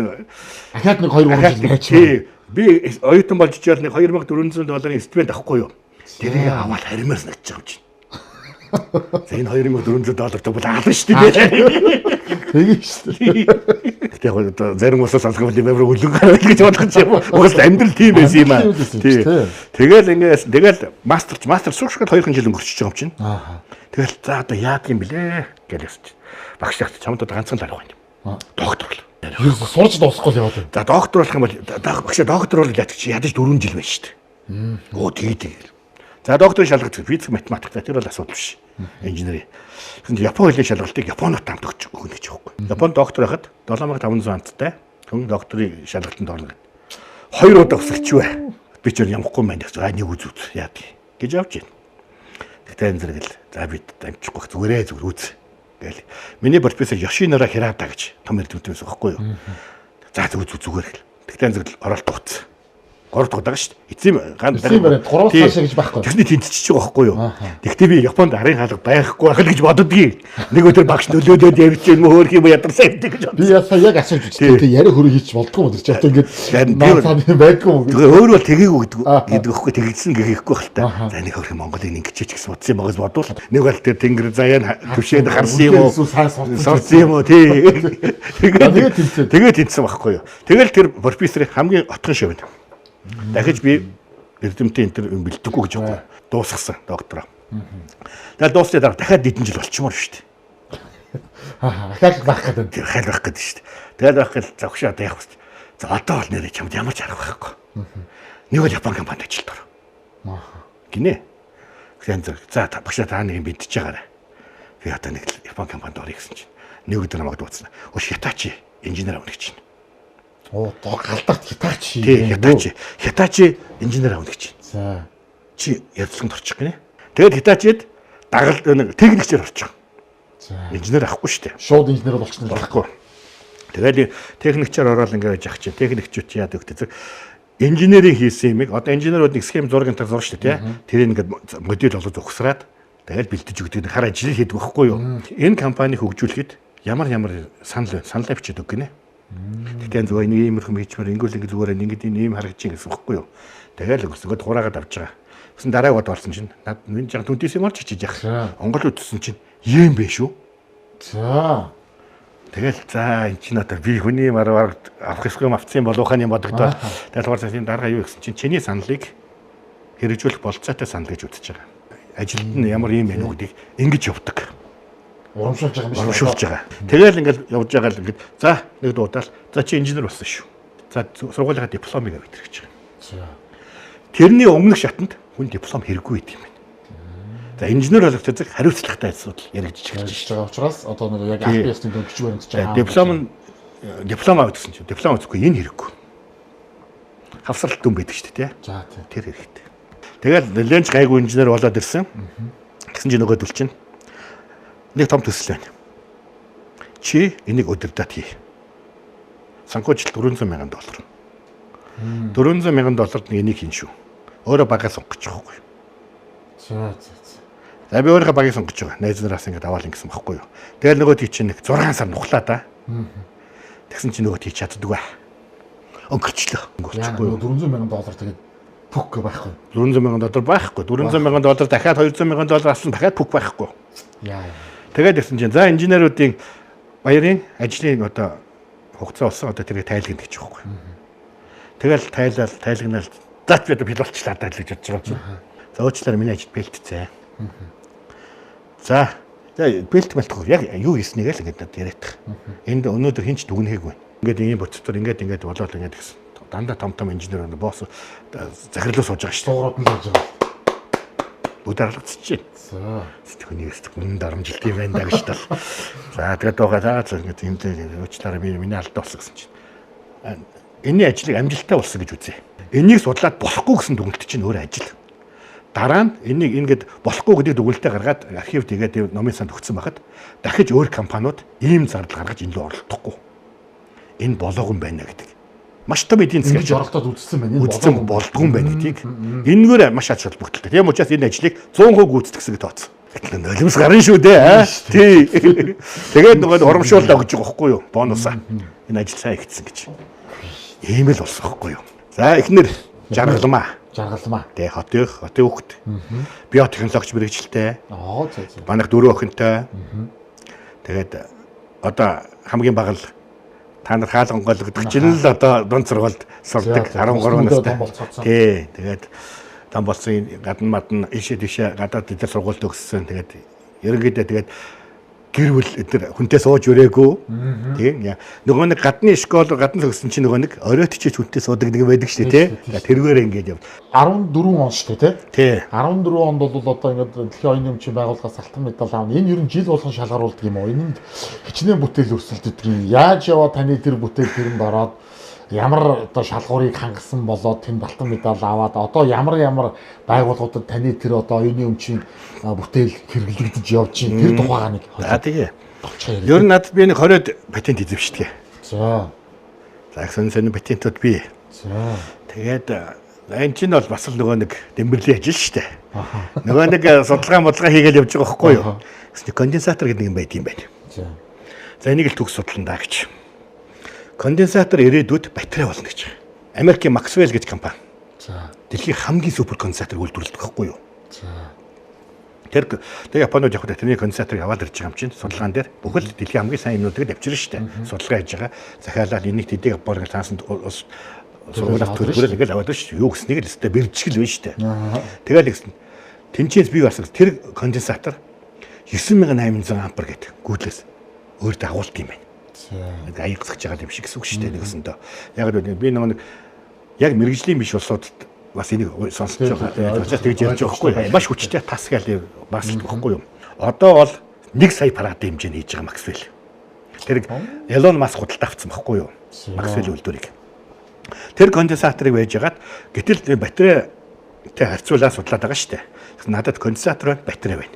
дахиад нэг 2 3 жил байж. Тий би оюутан болж чивэл нэг 2400 долларын стипенд авахгүй юу? Тэрийг аваад харимаар санагдаж байгаа юм чинь. За энэ 2400 доллар тэгвэл ална шүү дээ. Тэгээ шүү дээ. Гэтэ яг одоо зарим улсаас алах юм амар өлөн гараад гэж бодох юм. Угаас амьдрал тийм байсан юм аа. Тий. Тэгэл ингээс тэгэл мастер суушгаад 2 жил өнгөрчихөж байгаа юм чинь. Аа. Тэгэл за одоо яадаг юм блэ гэж ясч. Багш яг чамд одоо ганцхан л арга байна. Доктор бол. Сурч дуусахгүй л яваад байна. За доктор болох юм бол багш доктор бол ядаж 4 жил байна шүү дээ. Өө тэгээ тэгээ. За докторийн шалгалт физик математик за тэр бол асуудал биш. Инженери. Тэгсэн чинь Япон хэлний шалгалтыг Японот хамт өгч өгнө гэж байхгүй. Японд доктор байхад 7500 анттай хүн докторийн шалгалтанд орно гэд. Хоёр удаа өсөлчвэ. Би ч ямахгүй маань гэж нэг үз үз яадаг гэж явж байна. Тэгтээ энэ зэрэг л за бид дамжихгүй зүгээрээ зүгээр үз гээл. Миний профессор Йошинора Хирата гэж том эрдэмтэн байсан байхгүй юу. За зүг зүгээр гэл. Тэгтээ энэ зэрэг оролт уц. 3 дахь удаа шүү дээ. Эцсийн ганц 3 цаашаа гэж байхгүй. Тэрний тэнцчихэж байгаа байхгүй юу? Тэгтээ би Японд арын хаалга байхгүй байх л гэж боддгийг. Нэг өдөр багш нөлөөлөөд явж юм хөөх юм ядарсан юм гэж бодсон. Би ясаа яг асууж үзтээ. Тэг яриа хөрөө хийч болдгоо юм тэр чи одоо ингээд наацаа байдгүй юм. Тэгээ өөр бол тэгээгүй гэдэг өгөхгүй тэгсэн гэхгүй хэл та. За нэг хөөх Монголыг ингэчээч гэсэн бодсон юм байгаас бодвол нэг бол тэр тэнгэр заяа төвшөөнд харсан юм уу? Сурсан юм уу тий. Тэгээд тэнцсэн байхгүй юу? Тэгэл тэр профессорын хамгийн отгон шивэн. Дахиж би эрдэмтэн энэ төр юм бэлдэхгүй гэж байгаа. Дуусгасан доктороо. Тэгээд дууссаны дараа дахиад хэдэн жил болчмоор шүү дээ. Аа, дахиад байх гэдэг. Дахиад байх гэдэг шүү дээ. Тэгээд байх гэл завшаа одоо явах хэрэгтэй. За одоо бол нэрээ чамд ямар ч арга байхгүй. Нэг бол Япон компанид ажилд ор. Гинэ. Тэгэхээр за багшаа та нэг юм бэлдэж байгаарай. Би одоо нэг Япон компанид орё гэсэн чинь нэг өдөр намайг дуудсан. Өш Хитачи инженер авна гэж байна. Оо, галдарт Хитачи. Тий, Хитачи. Хитачи инженер авна гэж байна. За. Чи ярилцлаганд орчих гинэ. Тэгээд Хитачид дагал нэг техникчээр орчих. За. Инженер авахгүй шүү дээ. Шууд инженер болчихно болохгүй. Тэгээд техникчээр ороод ингээд яах чинь техникчүүд яадаг вэ? Инженерийн хийсэн юмыг одоо инженерүүд нэг схем зураг энэ төр зурж шүү дээ, тий. Тэрийг ингээд модель болгож угсраад тэгээд бэлтэж өгдөг. Хар ажил хийдэг байхгүй юу? Энэ компани хөгжүүлэхэд ямар ямар санал байна? Саналаа бичээд өг гинэ. Тэгтээ зүгээр нэг иймэрхүү хийчмээр ингүүл ингэ зүгээр ингээд энэ ийм харагдаж гэсэн байхгүй юу? Тэгэл өгсөгд хураагаад авч байгаа. Тэгсэн дарааг бод орсон чинь над энэ жаа түнтээс юм орж чиж яах. Монгол үтсэн чинь юм бэ шүү. За. Тэгэл за эн чинь одоо би хүний марвар авах ёсгүй юм авцсан болов хааны бодогдоод тэгэл хуурсан дараа юу гэсэн чинь чиний саналыг хэрэгжүүлэх болцоотой санал гэж үзэж байгаа. Ажилд нь ямар юм байна уу гэдгийг ингэж явдаг. Урамшуулж байгаа юм шиг. Урамшуулж байгаа. Тэгэл ингээл явж байгаа л ингээд за нэг дуудаал за чи инженер болсон шүү. За сургуулийнхаа дипломыг аваад ирэх гэж байгаа. За. Тэрний өмнөх шатанд хүн диплом хэрэггүй гэдэг юм байна. За инженер болох зэрэг хариуцлагатай асуудал яригдчих эхэлж байгаа учраас одоо нэг яг албан ёсны дүн бичиг баримт чинь диплом нь диплом аваад гэсэн чинь диплом үзэхгүй энэ хэрэггүй. Хавсралт дүн байдаг шүү дээ, тий. За тий. Тэр хэрэгтэй. Тэгэл нэлэнч гайгүй инженер болоод ирсэн. Тэгсэн чинь нөгөөдөл чинь нэг том төсөл байна. Чи энийг удирдах хий. Санхүүжилт $400,000. $400,000-д энийг хийн шүү. Өөрөө багаа сонгох байхгүй. За за. За би өөрийнхөө багийг сонгож байгаа. Найз нараас ингээд аваал ингэсэн байхгүй юу. Тэгэл нөгөө тий чинь нэг 6 сар нухлаа да. Тэгсэн чинь нөгөө тий чаддаггүй. Өнгөрчлөө. Өнгөрчихгүй юу. $400,000 тэгээд пүк байхгүй. $400,000 байхгүй. $400,000 дахиад $200,000 авсан дахиад пүк байхгүй. Яа. Тэгээд тэгсэн чинь за инженеруудын баярын ажлын одоо хугацаа болсон одоо тэрийг тайлгна гэж байхгүй. Тэгэл тайлал тайлгнаал за би одоо бил болчлаа даа л гэж бодож байгаа юм чинь. За уучлаарай миний ажил бэлтцээ. За бэлт мэлтгүй яг юу хийснийг л ингээд надад яриадах. Энд өнөөдөр хинч дүгнэхээгүй. Ингээд ийм процедур ингээд ингээд болоод ингээд гэсэн. Дандаа том том инженер байна. Босс захирлуу сууж байгаа шүү дээ. Дуурууд нь сууж байгаа. Бүгд аргалцчихжээ. За. Сэтгэхүйн үнэн дарамжилт юм байна даа гэж тал. За тэгээд байгаа за ингээд юм дээр уучлаарай би миний алдаа болсон гэсэн чинь. Энийн ажлыг амжилттай болсон гэж үзье. Энийг судлаад болохгүй гэсэн дүгнэлт чинь өөр ажил. Дараа нь энийг ингээд болохгүй гэдэг дүгнэлтээ гаргаад архив тэгээд номын санд өгсөн байхад дахиж өөр компаниуд ийм зардал гаргаж энэ рүү оролдохгүй. Энэ болоогүй юм байна гэдэг. Маш том эдийн засгийн ажил оролдоод үзсэн байна. Энэ үзсэн болдгүй юм байна гэдгийг энэгээр маш ач холбогдолтой. Тийм учраас энэ ажлыг 100% гүйцэтгэсэн гэж тооцсон. Гэтэл нулимс гарын шүү дээ. Тий. Тэгээд нөгөө урамшууллаа өгч байгаа байхгүй юу? Бонусаа. Энэ ажил сайн хийгдсэн гэж. Ийм л болсон байхгүй юу? За эхнэр жаргалмаа. Жаргалмаа. Тэ хотын хүүхэд. Биотехнологич мэрэгчлээ. Аа зөө зөө. Манайх 4 охинтой. Тэгээд одоо хамгийн бага л та нар хаалган голгодох чинь л одоо дунд сургуульд сурдаг 13 настай. Тий. Тэгээд том болсон гадна мадна ийшээ тийшээ гадаад эдгээр сургуульд төгссөн. Тэгээд ерөнхийдөө тэгээд гэр бүл эдгээр хүнтэй сууж өрөөгүй. Тийм. Нөгөө нэг гадны школ гадна төгссөн чинь нөгөө нэг оройт чиж хүнтэй суудаг нэг байдаг шүү дээ, тий. Тэргээр ингээд яв. 14 он шүү дээ, тий. 14 онд бол одоо ингээд дэлхийн оюуны өмчийн байгууллагаас алтан медаль авна. Энэ ер нь жил болгон шалгаруулдаг юм уу? Энэнд хичнээн бүтээл өрсөлддөг юм. Яаж яваа таны тэр бүтээл тэрэнд ороод ямар одоо шалгуурыг хангасан болоод тэнд алтан медаль аваад одоо ямар ямар байгууллагуудад таны тэр одоо оюуны өмчийн бүтээл хэрэглэгдэж явж чинь тэр тухайгаа нэг За тэгээ. Ер нь надад би нэг 20-од патент эзэмшдэг. За. За их сонин сонин патентууд бий. За. Тэгээд энэ чинь бол бас л нөгөө нэг дэмбэрлийн ажил шүү дээ. Нөгөө нэг судалгаа модлага хийгээл явж байгаа байхгүй юу? Гэсэн конденсатор гэдэг нэг юм байд юм байна. За. За энийг л төгс судлана даа гэж. Конденсатор ирээдүйд батарей болно гэж. Америкийн Maxwell гэж компани. За. Дэлхийн хамгийн супер конденсаторыг үйлдвэрлэдэг байхгүй юу? За. Тэр тэг Японууд яг тэрний конденсаторыг аваад ирж байгаа юм чинь судалгаан дээр бүхэл дэлхийн хамгийн сайн юмнуудыг давчирна шүү дээ. Судалгаа хийж байгаа. Захиалаад энийг тэдийг Япон гэж таасан сургуулиас төлбөрөөр ингээл аваад шүү дээ. Юу гэснийг л өстэй бэржгэл байна шүү дээ. Тэгэл гэсэн. Тэнцээс би бас тэр конденсатор 9800 ампер гэдэг гүйдлээс өөр дагуулт юм байна. Аяг згэж байгаа юм шиг гэсэн үг шүү дээ нэгсэндээ. Яг л би нэг яг мэрэгжлийн биш улсуудад бас энийг сонсож байгаа. Учраас тэгж ярьж байгаа байхгүй юу? Маш хүчтэй тас гээл бас л байхгүй юу? Одоо бол 1 сая парадын хэмжээний хийж байгаа Maxwell. Тэр Elon Musk худалдаа авсан байхгүй юу? Maxwell үйлдвэрийг. Тэр конденсаторыг вэж ягаад гэтэл батарейтэй харьцуулаад судлаад байгаа шүү дээ. Надад конденсатор байна, батарей байна.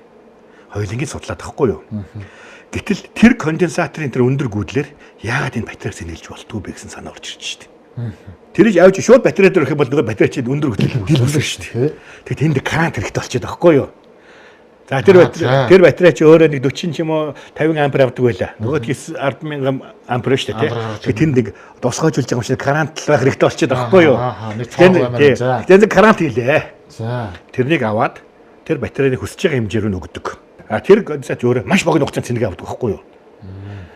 Хоёулангийг судлаад байхгүй юу? Гэтэл тэр конденсаторын тэр өндөр гүйдлэр яагаад энэ батарейг сэнгэлж болтгүй бэ гэсэн санаа орж ирж шүү дээ. Тэрийг авч шууд батарей дээр өрөх юм бол нөгөө батарей чинь өндөр гүйдлэл дэлбэрсэн шүү дээ. Тэгэхэд тэнд крант хэрэгтэй болчиход байхгүй юу? За тэр батарей чи өөрөө нэг 40 ч юм уу 50 ампер авдаг байлаа. Нөгөөд 10,000 ампер шүү дээ, тий. Тэгэхээр тэнд нэг тусгайжуулж байгаа юм шиг крант байх хэрэгтэй болчиход байхгүй юу? Тэгэхээр крант хийлээ. За. Тэрнийг аваад тэр батарейны хүсэж байгаа хэмжээр нь өгдөг. А тэр конденсатор өөрөө маш богино хугацаанд цэнгээ авдаг байхгүй юу?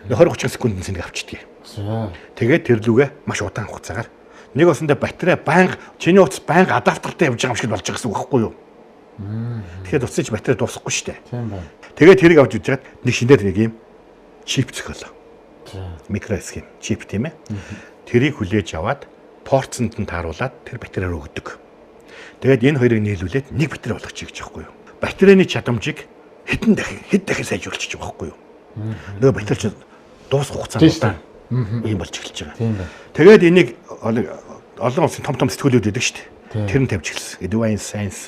20 30 секундэд цэнийг авчдгийг. Тэгээд тэр лүгээ маш удаан хугацаагаар нэг осондоо батарей байнга чиний утас байнга адаптертай явж байгаа юм шиг болж байгаа гэсэн үг байхгүй юу? Тэгэхээр утсыг чи батарей дуусахгүй шүү дээ. Тийм байна. Тэгээд тэрийг авч үзээд нэг шинээр нэг юм чип зохиолоо. Микро схем чип тийм ээ. Тэрийг хүлээж аваад порцонд нь тааруулаад тэр батарейг өгдөг. Тэгээд энэ хоёрыг нийлүүлээд нэг батарей болгочих гэж байхгүй юу? Батарейны чадамжийг хэдэн дахин хэд дахин сайжруулчих байгаа байхгүй юу? Нөгөө батарей чинь дуусах хугацаанд удаан ийм болж эхэлж байгаа. Тийм байна. Тэгээд энийг олон улсын том том сэтгүүлүүд өгдөг шүү дээ. Тэр нь тавьж эхэлсэн. Advanced Science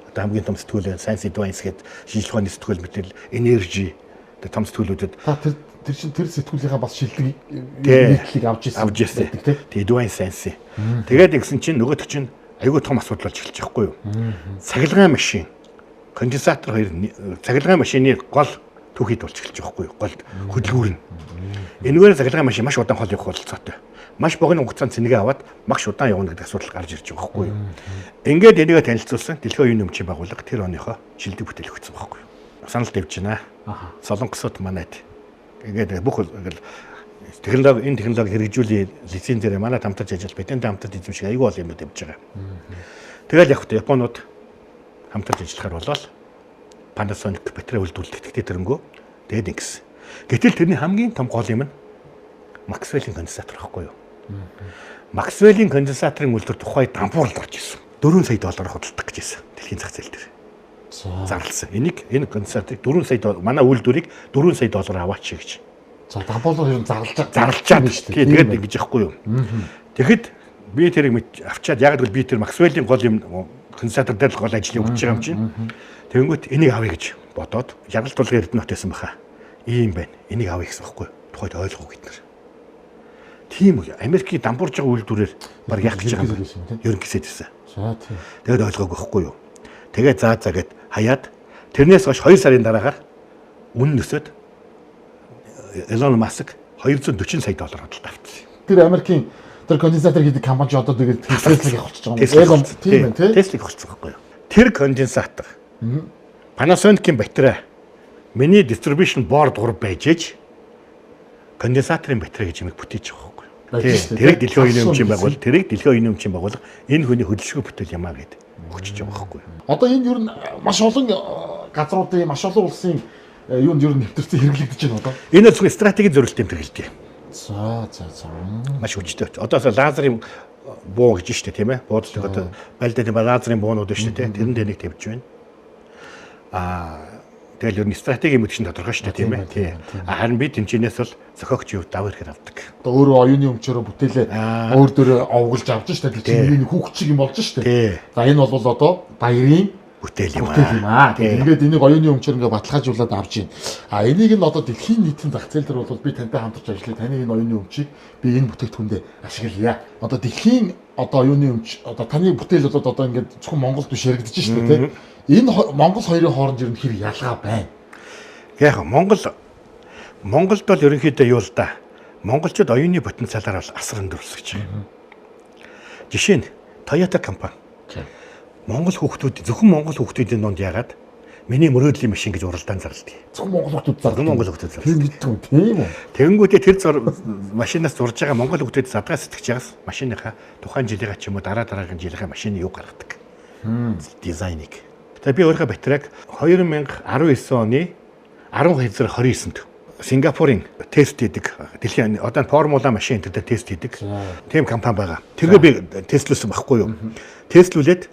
одоо хамгийн том сэтгүүл Science Advance гэдэг шинжилгээ ухааны сэтгүүл мэтэл Energy гэдэг том сэтгүүлүүдэд та тэр чинь тэр сэтгүүлийнхаа бас шилдэг нийтлэлийг авч ирсэн гэдэг тийм Advanced Science. Тэгээд ингэсэн чинь нөгөөх чинь айгүй том асуудал болж эхэлж байгаа хгүй юу. Цахилгаан машин, конденсатор хоёр цахилгаан машины гол түүхийд болж эхэлж байгаа хгүй юу. Гол хөдөлгүүр нь. Энэгээр цахилгаан машин маш удаан хол явах бололцоотой. Маш богино хугацаанд цэнгээ аваад маш удаан явна гэдэг асуудал гарч ирж байгаа байхгүй юу. Ингээд энийгээ танилцуулсан Дэлхийн оюун өмчийн байгууллага тэр оныхоо шилдэг бүтээл өгсөн байхгүй юу. Санал тавьж байна. Солонгосууд манайд ингээд бүх ингээл технологи энэ технологи хэрэгжүүлээ лицензээрээ манайд хамтарч ажил патент хамтарч эзэмших айгүй бол юмуд явж байгаа. Тэгэл яг хөтэ Японууд хамтарч ажиллахаар болоод Panasonic батарей үйлдвэрлэдэг тэгтээ тэрнгөө тэгээд ингэсэн. Гэтэл тэрний хамгийн том гол юм нь Maxwell-ийн конденсатор байхгүй юу? Maxwell-ийн конденсаторын үйлдвэр тухай дампууралд орж ирсэн. 4 сая доллараар худалдах гэж байсан дэлхийн зах зээл дээр. Зарласан. Энийг энэ конденсаторыг 4 сая манай үйлдвэрийг 4 сая доллараар аваач гэж. За дампуурлаар ер нь зарлаж шүү дээ. Тэгээд ингэж яахгүй юу? Тэгэхэд би тэрийг авчаад яг л би тэр Maxwell-ийн гол юм конденсатор дээр л гол ажлыг өгч байгаа юм чинь. Тэгэнгүүт энийг авъя гэж бодоод жаргал тулгын Эрдэнэт байсан баха. Ийм байна. Энийг авъя гэсэн байхгүй юу? Тухайд ойлгох бид нар. Тийм үү. Америкийн дампуурж байгаа үйлдвэрээр баг яах гэж байгаа юм. Ер нь гисээд байсан. За тийм. Тэгээд ойлгоогүй байхгүй юу? Тэгээд заа заа гэд хаяад тэрнээс хойш 2 сарын дараагаар үнэ нөсөөд Elon Musk 240 сая доллар худалдаа авчихсан. Тэр Америкийн тэр конденсатор гэдэг компани одоо тэгээд Tesla-г авчиж байгаа юм. Elon тийм ээ тий. Tesla-г авчихсан байхгүй юу? Тэр конденсатор Panasonic-ийн батарей миний distribution board 3 байж ээж конденсаторын батарей гэж юмыг бүтээж байгаа байхгүй юу? Тэрийг дэлхийн оюуны өмчийн байгууллага, тэрийг дэлхийн оюуны өмчийн байгууллага энэ хүний хөдөлшгүй бүтээл юм а гэд өгчөж байгаа байхгүй юу? Одоо энэ ер нь маш олон газруудын, маш олон улсын юунд ер нь нэвтэрсэн хэрэглэгдэж байна одоо. Энэ зөвхөн стратегийн зорилт юм хэрэглэдэг. За за за. Маш хүчтэй. Одоо лазерын буу гэж штэ тийм ээ. Буудлыг одоо байлдаа лазерын буунууд штэ тийм. Тэрэн дээр нэг тавьж байна. Аа тэгэл ер нь стратегийн мэд чинь тодорхой штэ тийм ээ. Тийм. Харин би тэнчнээс бол зохиогч юу дав ирэхээр авдаг. Одоо өөрөө оюуны өмчөөрөө бүтээлээ өөр дөрөө овоглож авч штэ. Тэр чинь хүүхчиг юм болж штэ. За энэ бол одоо баярын бүтээл юм аа. Тэгээд ингээд энийг оюуны өмчөөр ингээд баталгаажуулаад авч байна. А энийг нь одоо дэлхийн нийтийн зах зээл дээр бол би тантай хамтарч ажиллая. Таны энэ оюуны өмчийг би энэ бүтээгдэхүүндээ ашиглая. Одоо дэлхийн одоо оюуны өмч одоо таны бүтээл бол одоо ингээд зөвхөн Монголд биш яригдж штэ тийм. Энэ Монгол хоёрын хооронд ер нь хэр ялгаа байна? Яг Монголд бол ерөнхийдөө юу л да. Монголчууд оюуны потенциалаар бол асар өндөр улс гэж байгаа. Жишээ нь Toyota компани. Монгол хүүхдүүд зөвхөн монгол хүүхдүүдийн дунд яагаад миний мөрөөдлийн машин гэж уралдаан зарладаг. Зөвхөн монгол хүүхдүүд зардаг. Монгол хүүхдүүд зарладаг. Тийм гэдэг юм тийм үү? Тэгэнгүүтээ тэр машинаас зурж байгаа монгол хүүхдүүд задгаа сэтгэж байгаас машиныхаа тухайн жилийнхаа ч юм уу дараа дараагийн жилийнхаа машины юу гаргадаг. Дизайныг. Тэгээ би өөрийнхөө батарейг 2019 оны 12 сарын 29-нд Сингапурын тест хийдэг. Дэлхийн одоо формула машин энэ дээр тест хийдэг. Тийм компани байгаа. Тэргээ би тестлүүлсэн байхгүй юу? Тестлүүлээд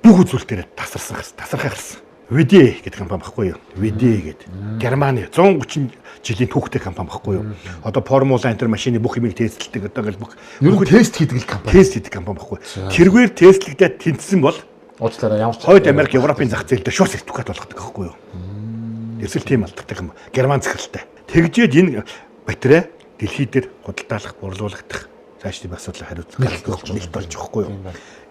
бүх үзүүлэлтээр тасархай гарсан. VD гэдэг компани байхгүй юу? VD гэдэг. Германы 130 жилийн түүхтэй компани байхгүй юу? Одоо формула энэ машины бүх юмыг тестлдэг. Одоо ингээл бүх тест хийдэг компани. Тест хийдэг компани байхгүй. Тэргээр тестлэгдээд тэнцсэн бол уучлаарай ямар ч Хойд Америк, Европын зах зээл дээр шууд сертификат болгодог байхгүй юу? Ерсэл тийм алддаг юм. Герман захиралтай. Тэгжээд энэ батарей дэлхий дээр худалдаалах, борлуулагдах цаашдын асуудлыг хариуцах нэлт болж байгаа байхгүй юу?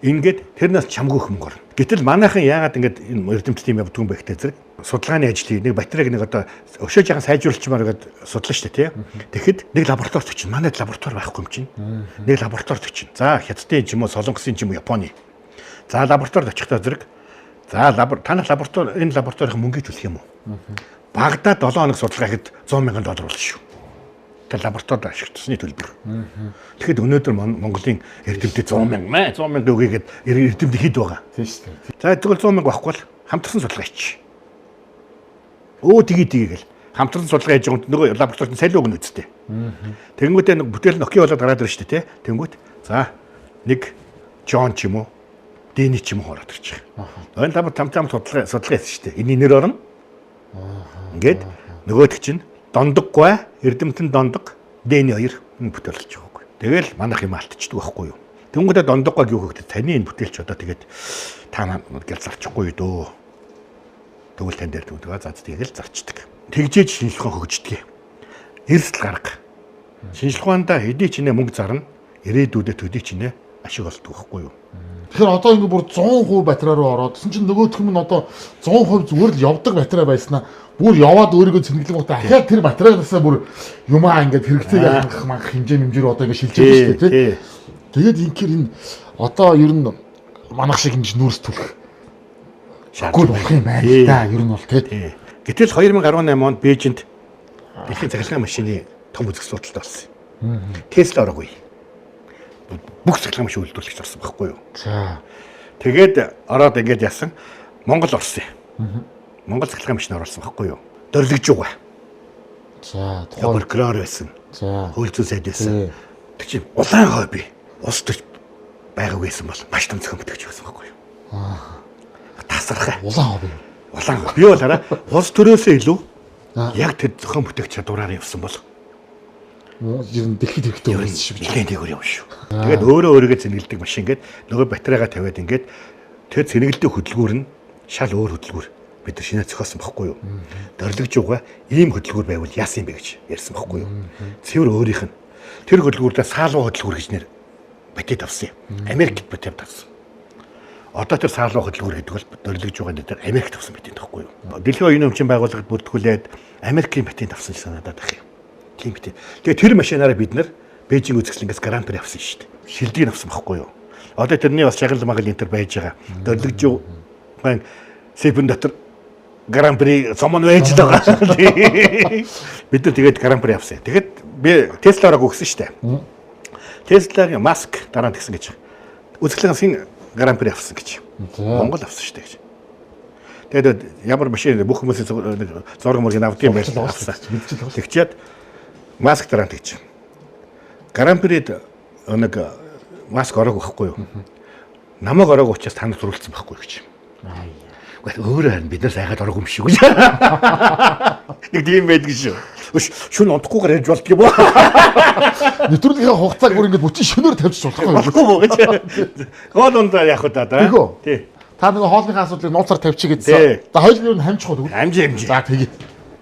Ингээд тэрнээс чамгүй хөнгө орно. Гэтэл манайхан яагаад ингээд энэ эрдэмтдийн юм явдгүй юм бэ гэхтэй зэрэг судалгааны ажлыг нэг батарейг нэг одоо өшөө жаахан сайжруулчмаар гээд судлаа шүү дээ тий. Тэгэхэд нэг лабораторид очино. Манайд лаборатори байхгүй юм чинь. Нэг лабораторид очино. За Хятадын ч юм уу, Солонгосын ч юм уу, Японы. За лабораторид очихдоо зэрэг за танах лаборатори энэ лабораторийн мөнгө төлөх юм уу? Багадаа 7 хоног судалгаа хийхэд $100,000 болно шүү. Тэр лабораторид ашигласны төлбөр. Тэгэхэд өнөөдөр Монголын эрдэмтэд 100,000 маа 100,000 өгөөгээд эрдэмтэд хэд байгаа. Тийм шүү дээ. За тэгвэл 100,000 байхгүй бол хамтарсан судалгаа хийчих. Өө тгий тгий гэл хамтарсан судалгаа хийж байгаа нөгөө лабораторид салиу өгнө үсттэй. Тэнгүүтээ нэг бүтээл нь окей болоод гараад ирнэ шүү дээ, тэ. Тэнгүүт за нэг Джон ч юм уу, Дэни ч юм уу ороод ирчих. Энэ лабор там судалгаа хийсэн шүү дээ. Энийн нэр орно. Ингээд нөгөөх чинь дондоггүй, эрдэмтэн дондог, Дэни хоёр бүтээл болж байгаа байхгүй. Тэгэл манайх юм алдчихдаг байхгүй юу. Тэнгүүтээ дондоггүй юу гэхэд таны энэ бүтээлч одоо тэгээд та маань гэл зарчихгүй юу дөө. Тэгвэл тань дээр тэгвэл за тэгэл зарчдаг. Тэгжээж шинжлэх ухаан хөгждөг. Эрсдэл гарга. Шинжлэх ухаандаа хэдий ч нэ мөнгө зарна, ирээдүйдээ төдий ч нэ ашиг олдог байхгүй юу. Тэгэхээр одоо ингэ бүр 100% батарей руу ороод тэгсэн чинь нөгөөх юм нь одоо 100% зүгээр л явдаг батарей байснаа бүр яваад өөрийгөө цэнгэлэн гутаа ахиад тэр батарейнасаа бүр юмаа ингээд хэрэгцээгээ хангах манх хэмжээ хэмжээр одоо ингэ шилжиж байна шүү дээ тий. Тэгээд инхээр энэ одоо ер нь манах шиг ингэж нүүрс түлх шаардлагагүй болох юм байна л да ер нь бол тий. Гэтэл 2018 онд Бээжинд дэлхийн цахилгаан машины том үзэг судалтай болсон юм. Тесла ороогүй. Бүх цахилгаан машин үйлдвэрлэгч орсон байхгүй юу? За. Тэгээд ороод ингээд яасан Монгол орсон юм. Монгол цахилгаан машин оруулсан байхгүй юу? Дөрвөлж байгаа. За, тухайн прокурор байсан. За. Хууль зүйн сайд байсан. Тэр чинь улаан хобби улс төрч байгаагүй байсан бол маш том зохион бүтээгч байсан байхгүй юу? Аа. Тасархай. Улаан хобби. Улаан хобби. Би бол хараа улс төрөөсөө илүү яг тэр зохион бүтээгч чадвараар явсан бол ер нь дэлхийд хэрэгтэй байсан шүү. Нэлээд дээгүүр явна шүү. Тэгээд өөрөө өөрийгөө цэнгэлдэг машин гээд нөгөө батарейгаа тавиад ингээд тэр цэнгэлдэг хөдөлгүүр нь шал өөр хөдөлгүүр бид нар шинэ зохиосон байхгүй юу? Дөрвөлж байгаа ийм хөдөлгүүр байвал яасан юм бэ гэж ярьсан байхгүй юу? Цэвэр өөрийнх нь тэр хөдөлгүүрдээ саалуу хөдөлгүүр гэж нэр патент авсан юм. Америкт патент авсан. Одоо тэр саалуу хөдөлгүүр гэдэг бол дөрвөлж байгаа дээр Америкт авсан патент байхгүй юу? Дэлхийн оюуны өмчийн байгууллагад бүртгүүлээд Америкийн патент авсан гэж санаад байх юм. Тийм бит. Тэгээ тэр машинаараа бид нар Бээжин үзэсгэлэнгээс гран при авсан шүү дээ. Шилдгийг авсан байхгүй юу? Одоо тэрний бас шагнал магал энэ төр байж байгаа. Дөрвөлж байгаа сейфэн дотор гран при сомон байж л байгаа. Бид нар тэгээд гран при авсан. Тэгэхэд би Теслараа өгсөн шүү дээ. Теслагийн Маск дараа нь тэгсэн гэж. Үзэсгэлэнгээс хин гран при авсан гэж. Монгол авсан шүү дээ гэж. Тэгээд ямар машин бүх хүмүүсийн зураг мөргийг авдсан юм байна. Тэгчээд Маск дараа нь тэгж. Гран прид нэг Маск ороог байхгүй юу? Намайг ороог учраас танд зурулсан байхгүй гэж. Гэхдээ өөрөө харин бид нар сайхад ороог юм шиг гэж. Нэг тийм байдаг шүү. Шүн унтахгүйгээр ярьж болдго юм уу? Нэвтрүүлгийнхээ хугацааг бүр ингэж бүчин шөнөөр тавьчих болохгүй юу? Болохгүй мó гэж. Гол ундаа яах вэ да? Тий. Та нэг хоолныхаа асуудлыг нууцаар тавьчих гэсэн. За хоёулын нь хамчих уу тэгвэл? Хамжи. За тэгье.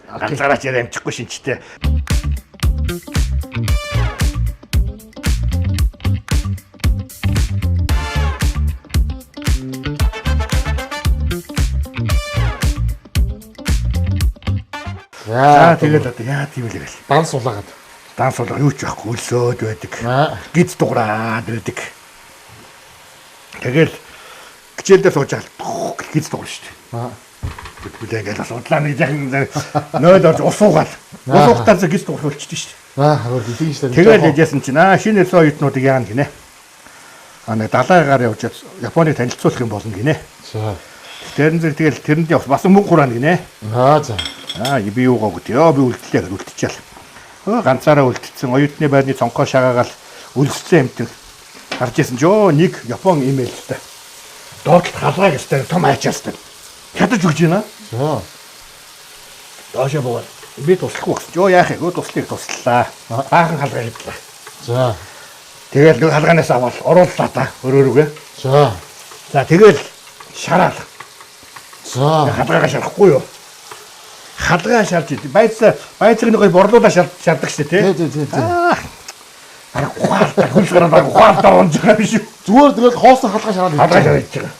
Ганцаараа ч яриа амжихгүй шинжтэй. За тэгээд одоо яа тийм л гэл. Данс сулаагаад. Данс сулаа юу ч байхгүй өлсөөд байдаг. Гиз дуграад байдаг. Тэгэл хичээлдээ сууж байгаа гиз дугрна шүү дээ. Тэгвэл ингээл судлаа нэг жаахан нойл орж ус уугаал. Ус уухтаа гиз дуграх болчихдээ шүү дээ. Аа тийм шүү дээ. Тэгэл яжсэн чинь шинэ элсэн оюутнуудыг яана гинэ. Аа нэг далайгаар явж Японыг танилцуулах юм болно гинэ. За. Тэрэн зэрэг тэгэл тэрэнд явах бас мөнгө хураана гинэ. Аа за. Аа би юугаа өгд. Йоо би үлдлээ гэж үлдчихээл. Ганцаараа үлдсэн. Оюутны байрны цонхоо шагаагаал үлдсэн амтэн гарч исэн ч ёо нэг Япон имэйлтэй. Доотлолт халгаа гэстэй том хайчаастай. Хядаж өгч байна. За. Доошоо буугаад би туслахгүй гэсэн. Ёо яах вэ? Туслыг туслаа. Баахан халгаа хийдлээ. За. Тэгэл нэг халгаанаас аваад орууллаа та өрөөрүүгээ. За. За тэгэл шараал. За. Халгаагаа шарахгүй юу? Халгаа шалж идэв. Байцаг нэг борлуулаа шалдаг шүү дээ, тий? Тий, тий, тий. Бараг ухаалтай хөлс гараад бараг ухаалтай унж байгаа юм шүү. Зүгээр тэгэл хоосон халгаа шараад халгаа шараад идэж байгаа.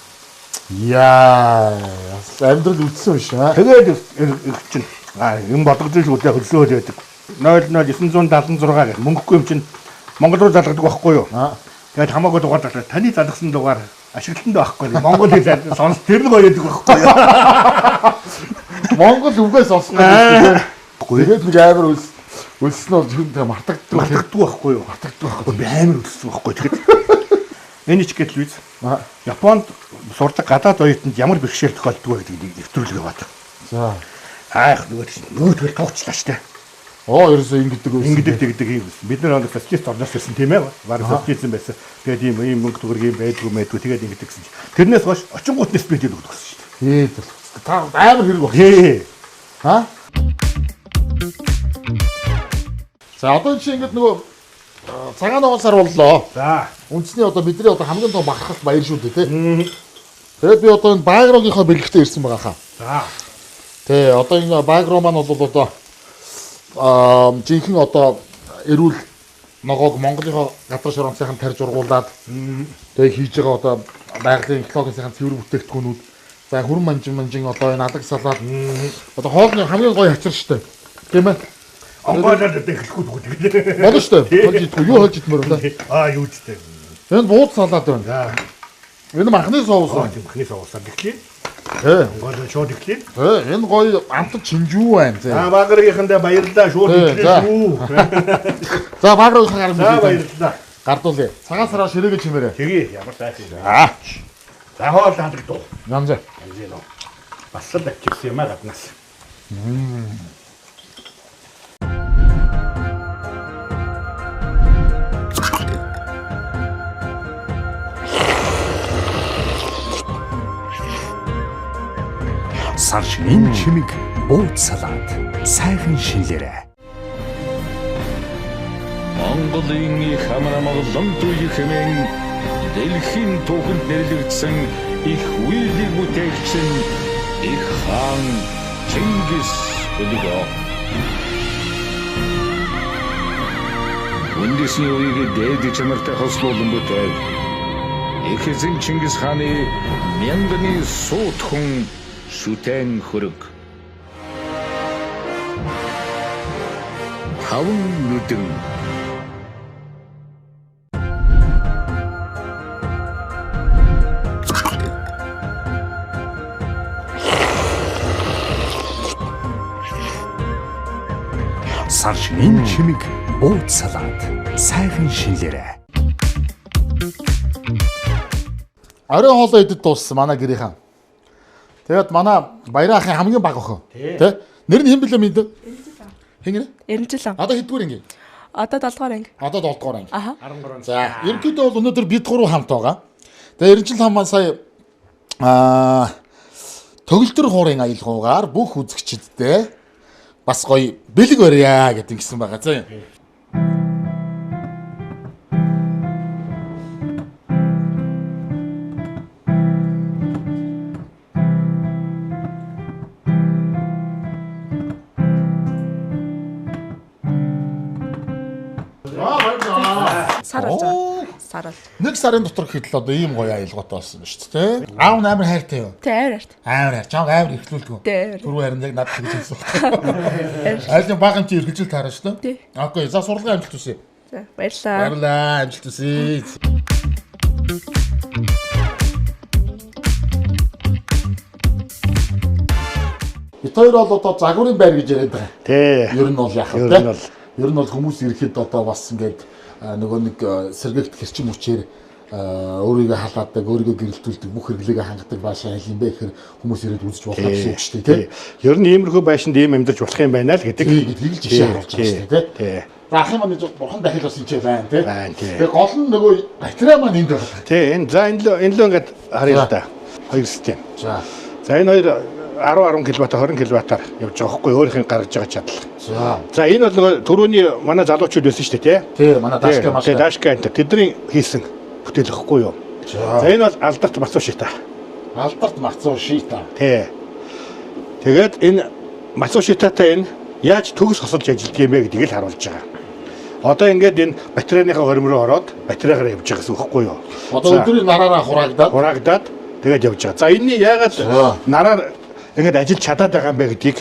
Яа, амьдрал үтсэн биш аа. Тэгээд их чинь юм бодогдсон шүү дээ хөлсөөл байдаг. 00976 гэх мөнгөгүй юм чинь Монгол руу залгадаг байхгүй юу? Тэгээд хамаагүй дугаар залгаад таны залгасан дугаар ашиглалтанд байхгүй. Монгол хэл сонс тэр нэг гоё байдаг байхгүй юу? Монгол үгээс олсохгүй шүү дээ. Тэгээд нэг амар өлсөн нь бол юунтай мартагддаг. Мартагддаг байхгүй юу? Мартагддаг байхгүй. Би амар өлсөн байхгүй. Тэгээд NHK телевиз Японд сурдаг гадаад оюутанд ямар бэрхшээл тохиолддог вэ гэдэг нэвтрүүлэг яваад. За. Аах нөгөө чинь нөгөө тэгэл туучлаа штэ. Оо ерөөсөө ингэдэг байсан. Ингэдэг тэгдэг юм байсан. Бид нар оног социалист орноос ирсэн тийм ээ. Бараг социализм байсан. Тэгээд ийм ийм мөнгө төгрөг юм байдгүй мэдгүй тэгээд ингэдэг гэсэн чинь. Тэрнээс хойш очингуут нь спид өгдөг гэсэн шүү дээ. Та амар хэрэг баг. Тий. Ха? За одоо чи ингэдэг нөгөө цагаан ногоон сар боллоо. За. Үндэсний одоо бидний одоо хамгийн том бахархалт баяр шүү дээ тий. Тэгээд би одоо энэ Багрогийнхоо бэлэгтээ ирсэн байгаа хаа. За. Тий, одоо энэ Багро маань бол одоо жинхэнэ одоо эрүүл ногоог Монголынхоо гадар шорон сайхан тарьж ургуулад тэгээ хийж байгаа одоо байгалийн экологийн сайхан цэвэр бүтээгдэхүүнүүд за хүрэн манжин одоо энэ алаг салаад одоо хоолны хамгийн гоё хачир штэ. Тийм ээ. Ангаалаад одоо эхлэхгүй тэгвэл. Болно штэ. Холж идэхгүй юу холж идмээр байна. Аа юу ч тийм. Энэ бууд салаад байна. За. Энэ махны соус байна. Тийм махны соусаар эхлэе. Тий. Ангаалаа шууд эхлэе. Тий, энэ гоё амтан чинжүү байна зэ. За Багрынхандаа баярлалаа шууд эхлэе шүү. За Багрынхаа гаргаж За баярлалаа. Гардуулъя. Цагаан сараа ширээгээ чимээрээ. Тэгье ямар сайхан юм. Аа. За хоол хандагдав. Янз. Янз нөө. Бас л авчихсан юм а гаднаас. Сар шинийн чимэг бууд салаад сайхан шинлээрэ. Монголын их амрамглан туй хэмээн дэлхийн түүхэнд нэрлэгдсэн их үеийг бүтээгч нь их хаан Чингис Хөлгөө. Үндэсний үеийг дээд чанартай хослуулан бүтээв. Их эзэн Чингис хааны мянганы суут хүн шүтэн хөрөг. Таван нүдэн. Сар шинийн чимэг бууд салаад сайхан шинлээрэ. Оройн хоолоо идэд дууссан манай гэрийнхэн. Тэгээд манай Баярын ахын хамгийн бага охин тий. Нэр нь хэн блэ мэд? Хэн гинэ? Эренжил. Одоо хэддүгээр анги? Одоо 7 дугаар анги. Одоо 7 дугаар анги. Аха. 13. За, ерөнхийдөө бол өнөөдөр бид гурав хамт байгаа. Тэгээд Эренжил хам маань сая төгөлдөр хуурын аялгаугаар бүх үзэгчиддээ бас гоё бэлэг барья гэдэг ингэсэн байгаа заа. Сар болж байгаа. Сар бол. Нэг сарын дотор гэхэд л одоо ийм гоё аялгаутай болсон ба шүү дээ. Аав нь амар хайртай юу? Тэ амар хайртай. Амар хайр. Чамг амар эрхлүүлдэг. Тэ. Түрүү харин яг надад тэгж хэлсэн. Айлын бага юм чи эрхэлжил таарна шүү дээ. Окей. За сурлагын амжилт хүсье. За баярлалаа. Баярлалаа. Амжилт хүсье. Бид хоёр бол одоо загварын байр гэж яриад байгаа. Тий. Ер нь бол яах вэ? Ер нь бол Ер нь бол хүмүүс ирэхэд одоо бас ингээд нөгөө нэг сэргээгт хэрчим хүчээр өөрийгөө халаадаг, өөрийгөө гэрэлтүүлдэг, бүх хэрэглээгээ хангадаг байшин аль юм бэ гэхээр хүмүүс ирээд үзэж болох гэсэн үг шүү дээ, тий. Ер нь иймэрхүү байшинд ийм амьдарч болох юм байна л гэдэг. Тий, гэдгийг л жишээ харуулж байгаа шүү дээ, тий. Тий. За ахын маань бурхан дахил бас энэ байна, тий. Байна, тий. Тэгээ гол нь нөгөө батарей маань энд байна. Тий, энэ за энэ л ингээд харъя л да. Хоёр систем. За. За энэ хоёр 10 10 кВт 20 кВт-аар явж байгаа байхгүй өөрийнх нь гаргаж байгаа чадал. За. За энэ бол нөгөө түрүүний манай залуучууд байсан шүү дээ, тий. Тий, манай Дашка маш. Тий, Дашка энэ тэдний хийсэн бүтээл ихгүй юу. За. За энэ бол алдарт Мацушита. Алдарт Мацушита. Тий. Тэгээд энэ Мацушитатай энэ яаж төгс хосолж ажилладаг юм бэ гэдгийг л харуулж байгаа. Одоо ингээд энэ батарейныхаа хорим руу ороод батарейгаар явж байгаа гэсэн үг байхгүй юу? Одоо өдрийн нараараа хураагдаад хураагдаад тэгээд явж байгаа. За энэний яагаад нараар ингээд ажиллаж чадаад байгаа юм бэ гэдгийг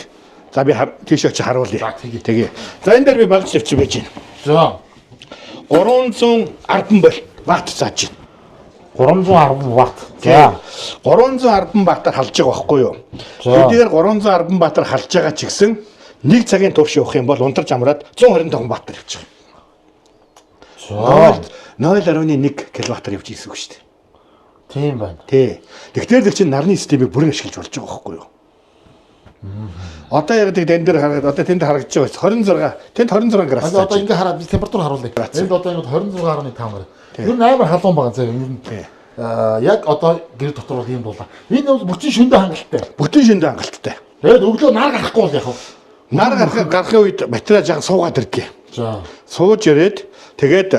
за би тийш очиж харуулъя. За тэгье. Тэгье. За энэ дээр би багж явчих байж байна. За 310 вольт ватт зааж байна. 310 ватт. За 310 ваттаар халж байгаа байхгүй юу? Хэдийгээр 310 ваттаар халж байгаа ч гэсэн нэг цагийн турш явах юм бол унтарч амраад 125 ваттаар явчих. За 0.1 кВт-аар явж ирсэн үг шүү дээ. Тийм байна. Тий. Тэгэхээр тэр чинь нарны системийг бүрэн ашиглаж болж байгаа байхгүй юу? Одоо яг тэн дээр хараад одоо тэнд харагдаж байгаа 26 тэнд 26 градус. Одоо ингээ хараад би температур харуулъя. Энд одоо ингэ 26.5 градус. Ер нь амар халуун байгаа заа ер нь. Яг одоо гэр дотор бол ийм дулаа. Энэ бол бүтэн шөндөө хангалттай. Бүтэн шөндөө хангалттай. Тэгээд өглөө нар гарахгүй бол яг вэ? Нар гарахын үед батарей жаахан суугаад ирдэг. За. Сууж ирээд тэгээд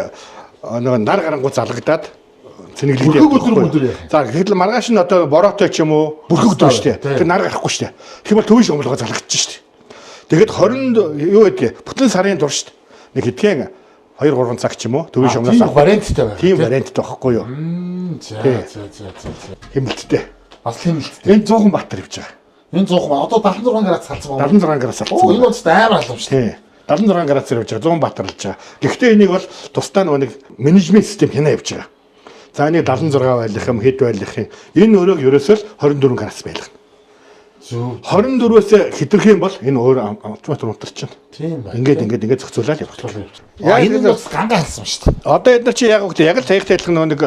нөгөө нар гарангуй залгагдаад цэнэглэгдээ. Бүрхэг өдөр яах. За тэгэхээр маргааш нь одоо бороотой ч юм уу бүрхэг өдөр шүү дээ. Тэр нар гарахгүй шүү дээ. Тэгэхээр бол төвийн шумлгаа залгагдчих шүү дээ. Тэгээд 20 юу гэдэг бүтэн сарын туршид нэг хэдхэн 2 3 цаг ч юм уу төвийн шумнаас авах варианттай байна. Тийм варианттай байхгүй юу? За за за за. Хэмнэлттэй. Бас хэмнэлттэй. Энэ 100 баттер явж байгаа. Энэ 100 одоо 76 градус салцсан байна. 76 градус салцсан. Оо энэ бол амар халуун шүү дээ. 76 градусаар явж байгаа 100 баттерлж байгаа. Гэхдээ энийг бол тусдаа нөгөө нэг менежмент систем хянаа явж байгаа. За энийг 76 байлах юм, хэд байлах юм. Энэ өрөөг ерөөсөө л 24 градус байлгана. Зөв. 24-өөс хэтэрх юм бол энэ өөр автомат унтарч чинь. Тийм байна. Ингээд зохицуулаад явах. Яг энэ бас ганга халсан шүү дээ. Одоо эдгээр чи яг үгтэй яг л саяхан адилхан нөгөө нэг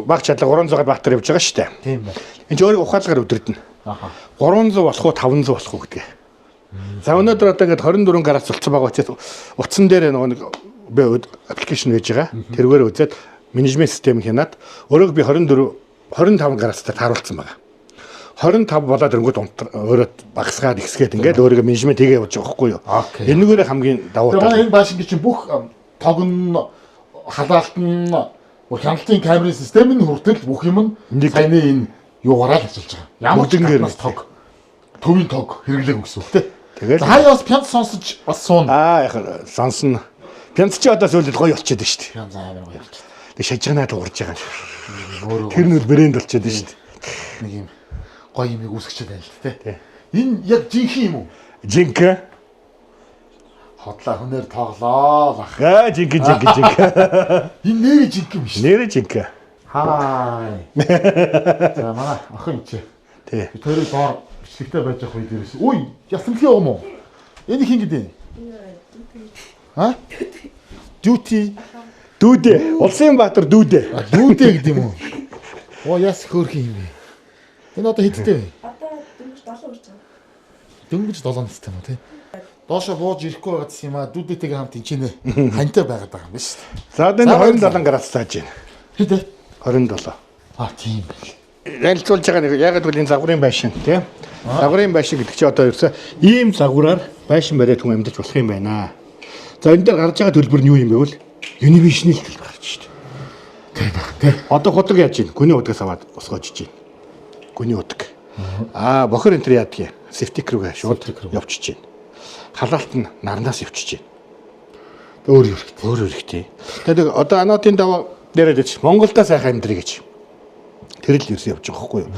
баг чадлаа 300 баттер явж байгаа шүү дээ. Тийм байна. Энд чи өөрийг ухаалгаар өдөрдөн. Аха. 300 болох уу 500 болох уу гэдгээ. За өнөөдөр одоо ингээд 24 градус болцсон байгаа учраас утсан дээр нөгөө нэг би аппликейшн байж байгаа. Тэргээр үзээд менежмент систем хянаад өрөөг би 24 25 градустай тааруулсан байгаа. 25 болоод өрөнгөд өөрөө багасгаад ихсгээд ингээд өөрийгөө менежмент хийгээ явж байгаа байхгүй юу? Энэгээр хамгийн давуу тал. Энэ байшин чинь бүх тог нь халаалт нь хяналтын камерын систем нь хүртэл бүх юм нь саяны энэ юугаараа л ажиллаж байгаа. Ямар ч гаднаас тог төвийн тог хэрэглээг гэсэн үг тий. Тэгэл хаяа бас пянц сонсож бас суун. Аа яг сонсно. Пянц чи одоо сүүлд гоё болчиход шүү дээ. Пянц амар гоё болчиход. Тэг шажигнаа дуурж байгаа юм. Тэр нь бол брэнд болчиход шүү дээ. Нэг юм гоё юмыг үүсгэж байна л тий. Энэ яг жинхэнэ юм уу? Жинхэнэ. Хотлаа хүнээр тоглоо лах. Аа жинхэнэ жинхэнэ жинхэнэ. Энэ нэрээ жинхэнэ юм шүү. Нэрээ жинхэнэ. Хай. За манай охин чи. Тий. Би тэрийг доор бичлэгтэй байж явах үед ирсэн. Үй, ясамхий юм уу? Энэ хин гэдэг юм? Аа? Duty. Дүүдэ. Улсын Баатар дүүдэ. Дүүдэ гэдэг юм уу? Оо яс хөөрхөн юм бэ? Энэ одоо хэдтэй вэ? Одоо дөнгөж 7 хүрч байгаа. Дөнгөж 7 настай юм уу тий? Доошо бууж ирэхгүй байгаадсэн юм аа. Дүүдэтэйгээ хамт энэ чинь хантай байгаад байгаа юм биш үү? За одоо энэ 27 градус тааж байна. Хэд вэ? 27. Аа тийм байл. Ярилцуулж байгаа нэг яг л энэ загварын байшин тий. Загварын байшин гэдэг чинь одоо ерөөсөө ийм загвараар байшин бариад хүн амьдарч болох юм байна. За энэ дээр гарч байгаа төлбөр нь юу юм бэ вэ? Univision-ийн төлбөр гарч шүү дээ. Тий. Одоо худаг яаж юм? Гүний удагаас аваад босгоож иж байна. Гүний удаг. Аа бохор энэ төр яадаг юм? Септик рүүгээ шууд явчихж байна. Халаалт нь нарнаас явчихж байна. Өөр хэрэгтэй. Өөр хэрэгтэй. Тэгээд одоо анотын даваа дээрээ ч Монголдо сайхан амьдрий гэж. Тэр л ерөөсөө явж байгаа байхгүй юу?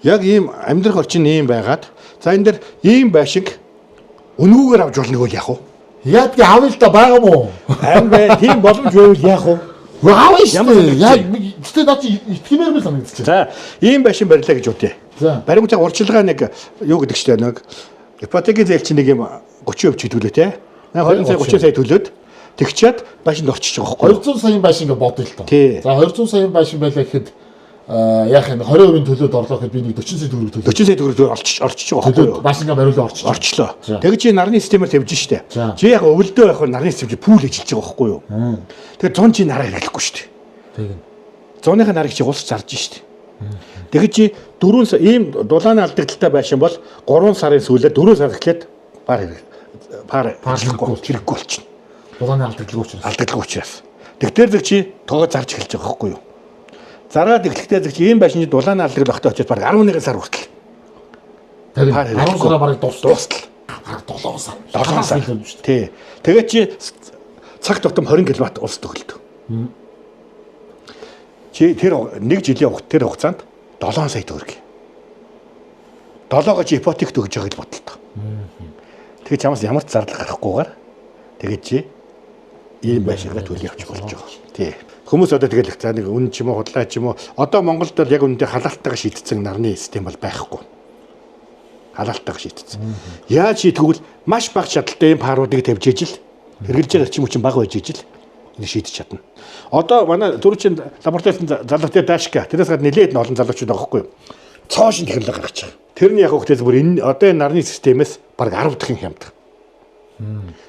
Яг ийм амьдрах орчин ийм байгаад за энэ дэр ийм байшинг үнгүүгээр авч болно гэвэл яах вэ? Яадгийг авъя л да байгаа мó? Харин бай тийм боломж байвал яах вэ? Авъя шүү дээ. Яг гэтээ наа чи итгэмээр л санагдчих. За ийм байшин барилаа гэж бодъё. За. Баримтаа урьдчилгаа нэг юу гэдэг чинь нэг ипотекийн зээл чинь нэг юм 30% ч төлөө те. 20 сая 30 сая төлөөд тэгчээд байшинд орчиж байгаа байхгүй юу? 200 саяын байшин гэж бодъё л доо. Тий. За 200 саяын байшин байлаа гэхэд яах юм 20% төлөөд орлоо гэхэд би нэг 40 сая төгрөг төлөө. 40 сая төгрөг орчиж байгаа байхгүй юу? Байшингаа бариулаа орчиж. Орчлоо. Тэгэж чи нарны системээр тавьж штэ. За. Чи яг өвөлдөө байх бол нарны систем чи пүүл ажиллаж байгаа байхгүй юу? Тэгэхээр 100 чи нараа хэрэглэхгүй штэ. Тэгин. 100-ныхаа нарыг чи улс зарж штэ. Тэгэж чи 4 сар ийм дулааны алдагдaltaй байшин бол 3 сарын сүүлээр 4 сар эхлээд пар пар хэрэггүй болчихно. Дулааны алдагдлгүй учраас. Алдагдлгүй учраас. Тэгтэр зэрэг чи тоогоо зарж эхэлж байгаа байхгүй юу? Зараад эхлэхдээ зэрэг чи ийм байшин чи дулааны алдагдал багтаа очиж бараг 11 сар хүртэл. Тэгин. Пар 10 сараа бараг дуустал. Дуустал. Бараг 7 сар. 7 сар. шүү дээ. Тий. Тэгээд чи цаг тутам 20 кВт улс төгөлдөг. Чи тэр нэг жилийн тэр хугацаанд 7 сая төгрөг. 7-ого чи ипотек төгж байгаа гэж бодлоо. Тэгээд чамаас ямар ч зардал гарахгүйгээр тэгээд чи ийм байшингаа төлөй явчих болж байгаа. Тий. Хүмүүс одоо тэгэл их за нэг үн ч юм уу худлаа ч юм уу одоо Монголд бол яг үнэндээ халаалтайгаа шийдсэн нарны систем бол байхгүй. Халаалтайгаа шийдсэн. Яаж шийдэх вэ? Маш бага чадaltaй юм паруудыг тавьж ижил хэрэглэж байгаа эрчим хүчин бага байж ижил энийг шийдэж чадна. Одоо манай түрүүчийн лабораторийн залуу тэр Дашка тэрнээс гадна нэлээд олон залуучууд байгаа хгүй юу? Цоо шин технологи гаргаж байгаа. Тэрний яг хөхтэйс бүр энэ одоо энэ нарны системээс бараг 10 дахин хямд.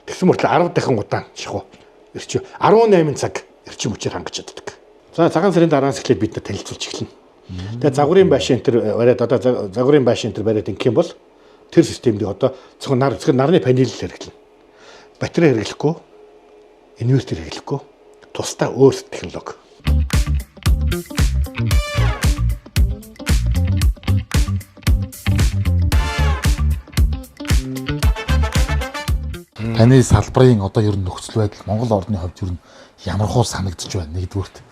Тэгсэн мөртлөө 10 дахин удаан шахуу. Эрчим 18 цаг эрчим хүчээр хангаж чаддаг. За цагаан сарын дараас эхлээд бид нар танилцуулж эхэлнэ. Тэгээ загварын байшин энэ төр бариад одоо загварын байшин энэ төр бариад ингэх юм бол тэр системд одоо зөвхөн нар зөвхөн нарны панел л хэрэглэнэ. Батарей хэрэглэхгүй, инвертер хэрэглэхгүй, тусдаа өөр технологи. Таны салбарын одоо ер нь нөхцөл байдал Монгол орны хувьд ер нь ямар хуу санагдчих байна нэгдүгüрт.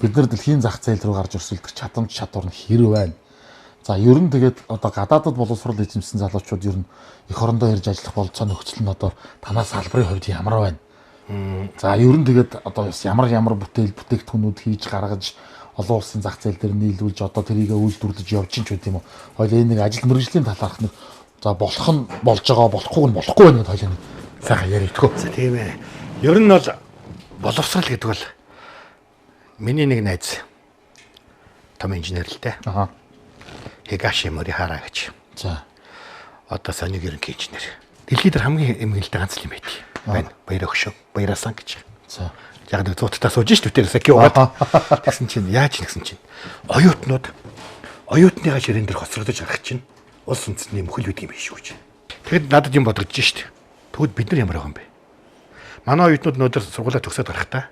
Бид нар дэлхийн зах зээл рүү гарч өрсөлдөх чадамж чадвар нь хэр байна? За ер нь тэгээд одоо гадаадад боловсрол эзэмсэн залуучууд ер нь эх орондоо ирж ажиллах болцоо нөхцөл нь одоо танаа салбарын хувьд ямар байна? За ер нь тэгээд одоо бас ямар ямар бүтээл бүтээгдэхүүнүүд хийж гаргаж олон улсын зах зээл дээр нийлүүлж одоо тэрийг үйлдвэрлэж явж чинь ч үгүй юм уу? Хоёул энэ нэг ажил мэргэжлийн талаарх нэг за болох нь болж байгаа болохгүй нь болохгүй байна гэдээ хоёул нэг сайхан яриадгүй. За тийм ээ. Ер нь бол боловсрал гэдэг бол миний нэг найз том инженер л дээ. Аха. Хигаши Морихара гэж. За. Одоо Sony ерөнхий инженер. Дэлхийд дээр хамгийн эмгэнэлтэй ганц л юм байт. Байна. Баяр өгшөө. Баярасан гэж. За. Яг нэг зуутаа сууж ш түтэр саки угаад. Тэгсэн чинь яаж нэгсэн чинь оюутнууд оюутныгаа ширээн дээр хоцрогдож гарах чинь улс үндэстний мөхөл байдаг юм биш үү гэж. Тэгэд надад юм бодогдож шít. Тэгвэл бид нар ямар байгаа юм бэ? Манай оюутнууд өнөөдөр сургуулаа төгсөөд гарахдаа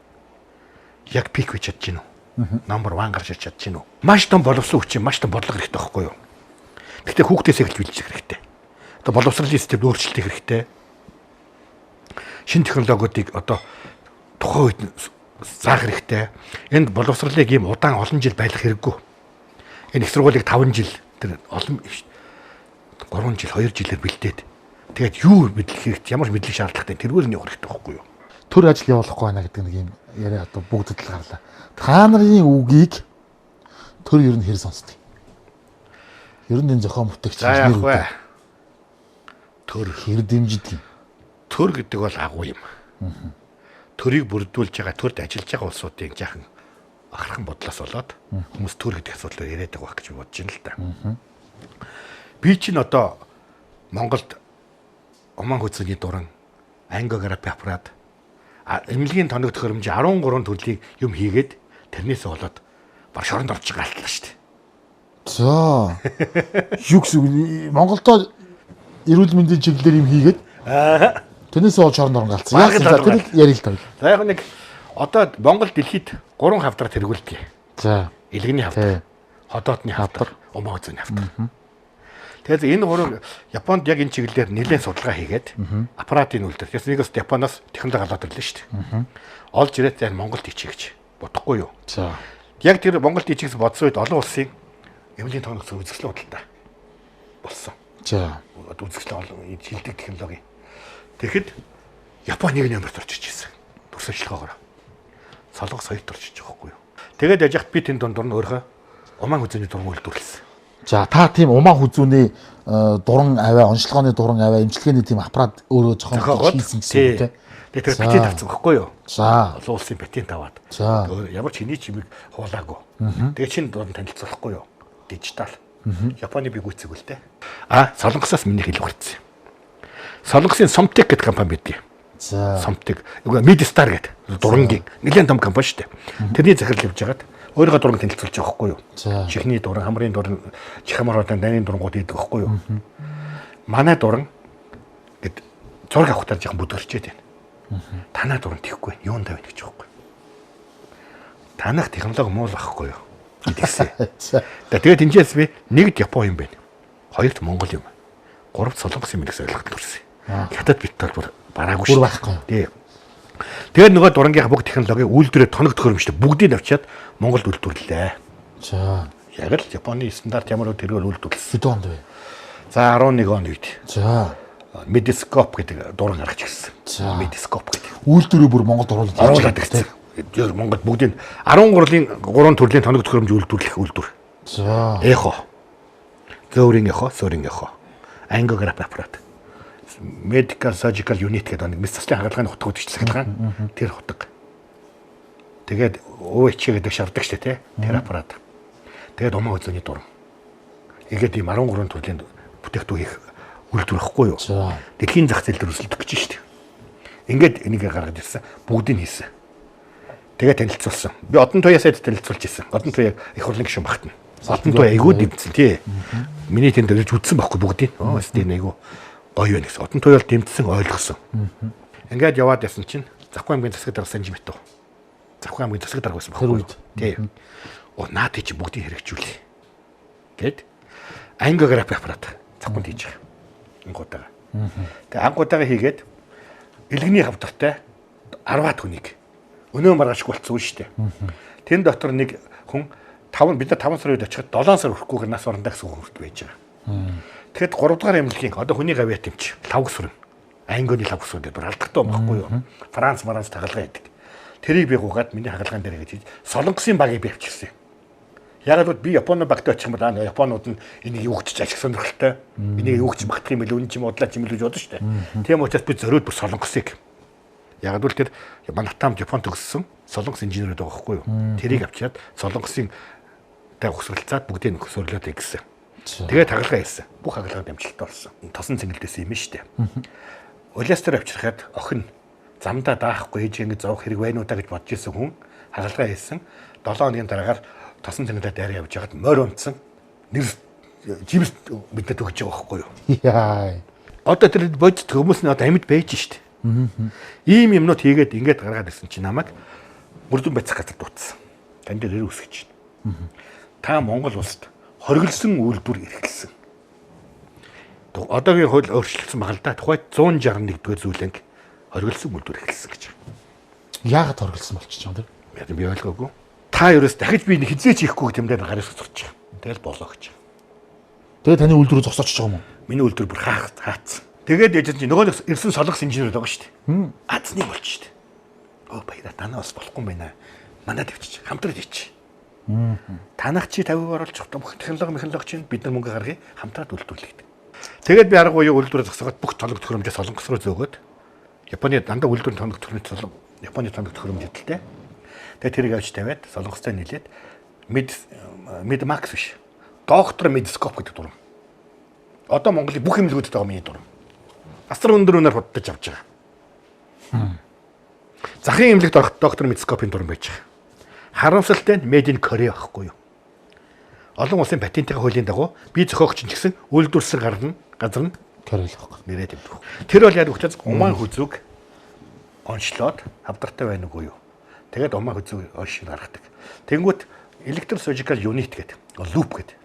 яг пик хийж чадж гинүү. Номер 1 гарч ирж чадж гинүү. Маш том боловсон хүчин, маш том бодлого хэрэгтэй байхгүй юу? Гэхдээ хүүхдээс эхэлж бэлжих хэрэгтэй. Одоо боловсролын системд өөрчлөлт хэрэгтэй. Шинэ технологиудыг одоо тухайн үед заах хэрэгтэй. Энд боловсролыг ийм удаан олон жил байлгах хэрэггүй. Энэ их сургуулийг 5 жил тэр олон 3 жил 2 жилээр бэлдээд тэгээд юу мэдлэх хэрэгтэй, ямар мэдлэг шаардлагатай тэргээр нь явах хэрэгтэй байхгүй юу? Төр ажил явуулахгүй байна гэдэг нэг юм яриа одоо бүгдэд л гарлаа. Та нарын үгийг төр ер нь хэр сонсдог? Ер нь энэ зохион бүтээгч За яах вэ? Төр хэр дэмждэг юм? Төр гэдэг бол агуу юм. Төрийг бүрдүүлж байгаа, төрд ажиллаж байгаа улсуудын жаахан ахархан бодлоос болоод хүмүүс төр гэдэг асуудлаар яриад байгаа байх гэж бодож байна л да. Би чинь одоо Монголд Оман хүйцэний дуран, ангиографи аппарат, эмнэлгийн тоног төхөөрөмж 13 төрлийн юм хийгээд тэрнээс болоод баг шоронд орж байгаа алтлаа шүү дээ. За. Юу гэсэн үг? Монголдо эрүүл мэндийн чиглэлээр юм хийгээд тэрнээс болж шоронд орон галцсан. Бараг Яасан за л тэрийг ярил л тавь. За яг нэг одоо Монгол дэлхийд 3 хавдраар тэргүүлдэг. За. Илгэний Тий. хавдар, ходоодны хавдар, Оман хүйцэний хавдар. Тэгэхээр энэ гурав Японд яг энэ чиглэлээр нэлээд судалгаа хийгээд аппаратын үйлдвэр. Тэгээс нэгээс Японоос технологи аваад ирлээ шүү дээ. Олж ирээд за энэ Монголд хийчих гэж бодохгүй юу. За. Яг тэр Монголд хийчих гэж бодсон үед олон улсын эмнэлгийн тооног үзэсгэлэн худалдаа болсон. За. Одоо үзэсгэлэн олон шилдэг технологи. Тэгэхэд Япон нэг номерт орж иж ирсэн. Төгс ажиллагаагаар. Солонгос хоёрт орж иж байгаа байхгүй юу. Тэгээд яж хат би тэнд дунд нь өөрийнхөө Оман хүзүүний дуран үйлдвэрлэсэн. За та тийм умаа хүзүүний дуран авиа, онцлогооны дуран авиа, эмчилгээний тийм аппарат өөрөө зохион Зохиогоод хийсэн гэсэн үг тийм. Тэгээд тэр За. патент авсан байхгүй юу? За. Олон улсын патент аваад. За. Өөр ямар ч хэний чимийг хуулаагүй. Тэгээд шинэ дуран танилцуулахгүй юу? Дижитал. Японы би гүйцэг үл дээ. А Солонгосоос минийх илүү гарцсан юм. Солонгосын Somtech гэдэг компани байдаг. За. Somtech. Үгүй Midstar гэдэг дурангийн нэлээд том компани шүү дээ. Тэрний захирал явж байгаад өөрийгөө дуран танилцуулж байгаа байхгүй юу? За. Чихний дуран, хамрын дуран, чихамар дуран, дайны дурангууд хийдэг байхгүй юу? Манай дуран гэд зураг авахтаа жоохон бүдгэрчээд байна. Танаа дуран тийхгүй. Юунд тавина гэж байхгүй. Танах технологи муу л байхгүй юу? Гэдгийгсэн. За. Тэгээд энэчээс би нэгд Япон юм байна. Хоёрт Монгол юм. Гуравт Солонгос юм гэсэн ойлголт төрсөн. Хятад бит бол бүр бараагүй Бүр байхгүй. Тий. Тэгээд нөгөө дурангийнхаа бүх технологиг үйлдвэрээ тоног төхөөрөмжтэй бүгдийг авчиад Монголд үйлдвэрлэлээ. За. Яг л Японы стандарт ямар үү тэргээр үйлдвэрлэсэн. Хэдэн онд вэ? За 11 оны үед За. Mediscope гэдэг дуран гаргаж ирсэн. За. Mediscope гэдэг. Үйлдвэрээ бүр Монголд оруулаад Оруулаад ирсэн. Монголд бүгдийг 13-ын 3 төрлийн тоног төхөөрөмж үйлдвэрлэх үйлдвэр. За. Эхо. Зөөрийн эхо, сөөрийн эхо. Ангиографи аппарат. Medical Surgical Unit гэдэг нэг мэс заслын хагалгааны хутгууд ижил хагалгаа. Тэр хутга. Тэгээд ОХ гэдэг шардаг штэ тий. Тэр аппарат. Тэгээд умаа үзүүний дуран. Ингээд ийм 13 төрлийн бүтээгдэхүүн хийх үйлдвэр ихгүй юу? Дэлхийн зах зээл дээр өрсөлдөх гэж штэ. Ингээд энийг гаргаж ирсэн. Бүгдийг хийсэн. Тэгээд танилцуулсан. Би Одон туяа сайд танилцуулж ирсэн. Одон туяа их хурлын гишүүн багтана. Одон туяа айгүй дэмжсэн тий. Миний тэнд ирж үзсэн байхгүй бүгдийг. Оо өстэй айгүй гоё байна гэсэн. Одон туяа бол дэмжсэн, ойлгосон. Ингээд яваад ясан чинь Завхаа аймгийн засаг дарга Санжимэтов. Завхаа аймгийн засаг дарга байсан байхгүй юу? Тий. Оо наад чи бүгдийг хэрэгжүүлээ. Гэт ангиографи аппарат завханд хийж байгаа. Ангуудаа. Тэгээ ангуудаага хийгээд элгэний хавдартай 10-аад хүнийг өнөө маргаашгүй болцсон шүү дээ. Тэн дотор нэг хүн 5 бид нар 5 сарын үед очиход 7 сар хүрэхгүйгээр нас орондоо гэсэн хүн байж байгаа. Тэгэхэд 3 дугаар эмнэлгийн одоо хүний гавьяа тэмч лавг сүрэн. Ангионы лавг сүрэн гэдэг бүр алдагтай юм баггүй юу? Франц маранц тагалгаа хийдэг. Тэрийг би гуйгаад миний хагалгаан дээр гэж Солонгосын багийг би авчирсан юм. Яг л би Японы багт очих юм бол Японууд нь энийг юу гэж ашиг сонирхолтой. Энийг юу гэж багтах юм бэл үнэн ч юм удлаа ч юм л гэж бодсон шүү дээ. Тийм учраас би зориуд бүр Солонгосыг. Яг л тэр Манатамд Японд төгссөн Солонгос инженерүүд байгаа байхгүй юу? Тэрийг авчираад Солонгосын тай ухсралцаад бүгдийг нөхсөрлөөд гэсэн. Тэгээд хагалгаа хийсэн. Бүх хагалгаа дамжилттай болсон. Тосон цэнгэлдээс юм шүү дээ. Улиастер авчирхад охин замдаа даахгүй хийж ингэ зовох хэрэг байна уу да гэж бодож исэн хүн хагалгаа хийсэн. 7 хоногийн дараагаар тосон цэнгэлээ дээр явж байгаад морь унтсан. Нэр жимс бидэд өгч байгаа байхгүй юу? Яа. Одоо тэр бодит хүмүүс нь одоо амьд байж штт. Ийм юмнууд хийгээд ингээд гаргаад ирсэн чинь намайг мөрдөн байцах газар дутсан. Тань дээр эр үсгэж байна. Та Монгол улсад хоригдсон үйлдвэр эрхэлсэн. Одоогийн хууль өөрчлөгдсөн баг л да. Тухайд 161 дугаар зүйлэнг хоригдсон үйлдвэр эрхэлсэн гэж. Яагаад хоригдсон болчих юм бэ? Яг би ойлгоогүй. Та ерөөс дахиж би хизээч хийхгүй гэх юм дээр гараас зурч байгаа. Тэгэл болоо гэж. Тэгээ таны үйлдвэр зогсоочж байгаа юм уу? Миний үйлдвэр бүр хаацсан. Тэгээд яж чинь нөгөө ирсэн солонгос инженерүүд байгаа шүү дээ. Азны болж шүү дээ. Өө баяраа танаа бас болохгүй юм байна. Манад тавьчих. Хамтраад хийчих. Танах чи 50% оруулж бүх технологи мехнологи чинь бид нар мөнгө гаргая хамтраад үйлдвэрлэе гэдэг. Тэгээд би аргагүй юу үйлдвэрээ зогсоогоод бүх тоног төхөөрөмжөө солонгос руу зөөгөөд Японы дандаа үйлдвэрийн тоног төхөөрөмж солон Японы тоног төхөөрөмж гэдэлтэй. Тэгээд тэрийг авч тавиад солонгостой нийлээд Мед Макс биш. Доктор Медископ гэдэг дуран. Одоо Монголын бүх эмнэлгүүдэд байгаа миний дуран. Асар өндөр үнээр худалдаж авч байгаа. Захын эмнэлэгт ороход доктор Медископын дуран байж байгаа. Харамсалтай нь Made in Korea байхгүй юу? Олон улсын патентын хуулийн дагуу би зохиогч ч гэсэн үйлдвэрлэсэн газар нь Корей л байхгүй. Нэрээ тэмдэг. Тэр бол яг учраас умаан хүзүүг онцлоод хавдартай байна уугүй юу? Тэгээд умаан хүзүүг оншиг гаргадаг. Тэнгүүт electrosurgical unit гэдэг, луп гэдэг.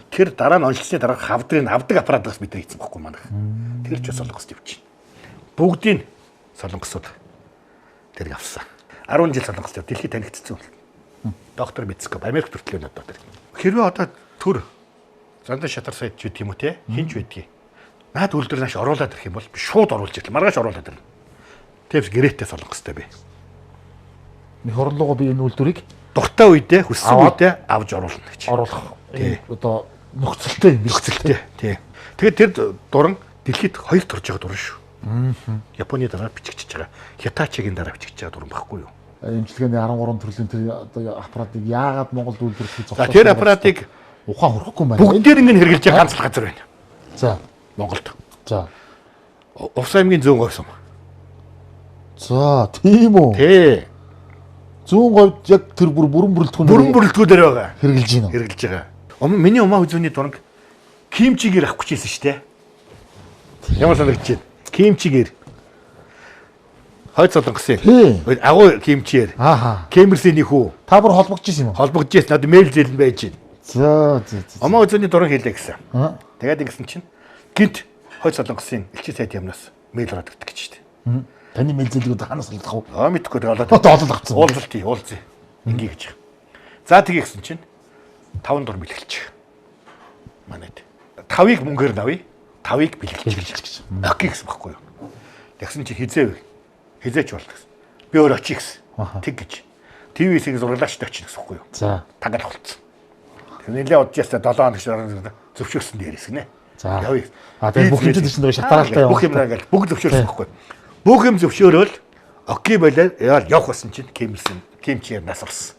Тэр дараа нь онцлсны дараа хавдрыг авдаг аппаратаас бид хийсэн байхгүй манайх. Тэр ч солонгост явчихна. Бүгдийг солонгосууд тэрийг авсан. 10 жил солонгост яв. Дэлхийд танигдсан. Доктор Мицкоп Америк төртлөө одоо тэр. Хэрвээ одоо төр Зандан шатар сайд ч гэдэг юм уу те хинч байдгийг. Наад үйлдвэр нааш оруулаад ирэх юм бол би шууд оруулж ирлээ. Маргааш оруулаад ирнэ. Тэвс гэрээтэй солонгостой би. Нэг хорлогоо би энэ үйлдвэрийг дуртай үедээ хүссэн үедээ авч оруулна гэж. Оруулах одоо нөхцөлтэй юм нөхцөлтэй. Тий. Тэгээд тэр дуран дэлхийд хоёр төрж байгаа дуран шүү. Японы дараа бичигдэж байгаа. Хитачигийн дараа бичигдэж байгаа дуран байхгүй юу? Эмчилгээний 13 төрлийн тэр одоо аппаратыг яагаад Монголд үйлдвэрлэхийг зогсоож. За тэр аппаратыг ухаан хөрөхгүй юм байна. Бүгдээр ингэ хэрэглэж байгаа ганц л газар байна. За Монголд. За. Увс аймгийн зүүн говь сум. За тийм үү. Тий. Зүүн говьд яг тэр бүр бүрэн бүрэлдэхүүн бүрэн бүрэлдэхүүнээр байгаа. Хэрэглэж байна. Хэрэглэж байгаа. Миний умаа хүзүүний дуранг кимчигээр авах гэж хэлсэн шүү дээ. Ямар санагдаж байна? Кимчигээр. Хойд солонгосын. Агуу кимчиэр. Ааха. Кемерсийн хүү. Та бүр холбогдож ирсэн юм уу? Холбогдож ирсэн. Надад мэйл зээл нь байж байна. За за за. Умаа хүзүүний дуран хийлээ гэсэн. Тэгээд ингэсэн чинь гинт хойд солонгосын элчин сайд яамнаас мэйл ороод ирдэг гэж шүү дээ. Таны мэйл зээлүүд ханаас олдох уу? Аа мэдхгүй тэгээд олоод. Одоо олоод авцсан. Уулзалт уулзъя. Ингээ гэж. За тгий гэсэн чинь 5 дур бэлгэлчих. Манайд. 5-ыг мөнгөөр навъя. 5-ыг бэлгэлчих гэж. Окей гэсэн баггүй юу? Тэгсэн чи хизээ вэ? Хизээч болдог гэсэн. Би өөр очих гэсэн. Тэг гэж. ТV-ийг зураглаачтай очно гэсэн үг юу? За. Танgal болцсон. Тэр нэлээ удаж ясаа 7 хоног зөвшөөрсөн дээрээс гинэ. За. Явъя. А тэгээ бүх юм чинь шатаалтай яваа. Бүх юм ингээл бүгд зөвшөөрсөн байхгүй. Бүх юм зөвшөөрөөл окей байлаа. Яа явах байсан чинь Кимсэн Ким чи нас орсон.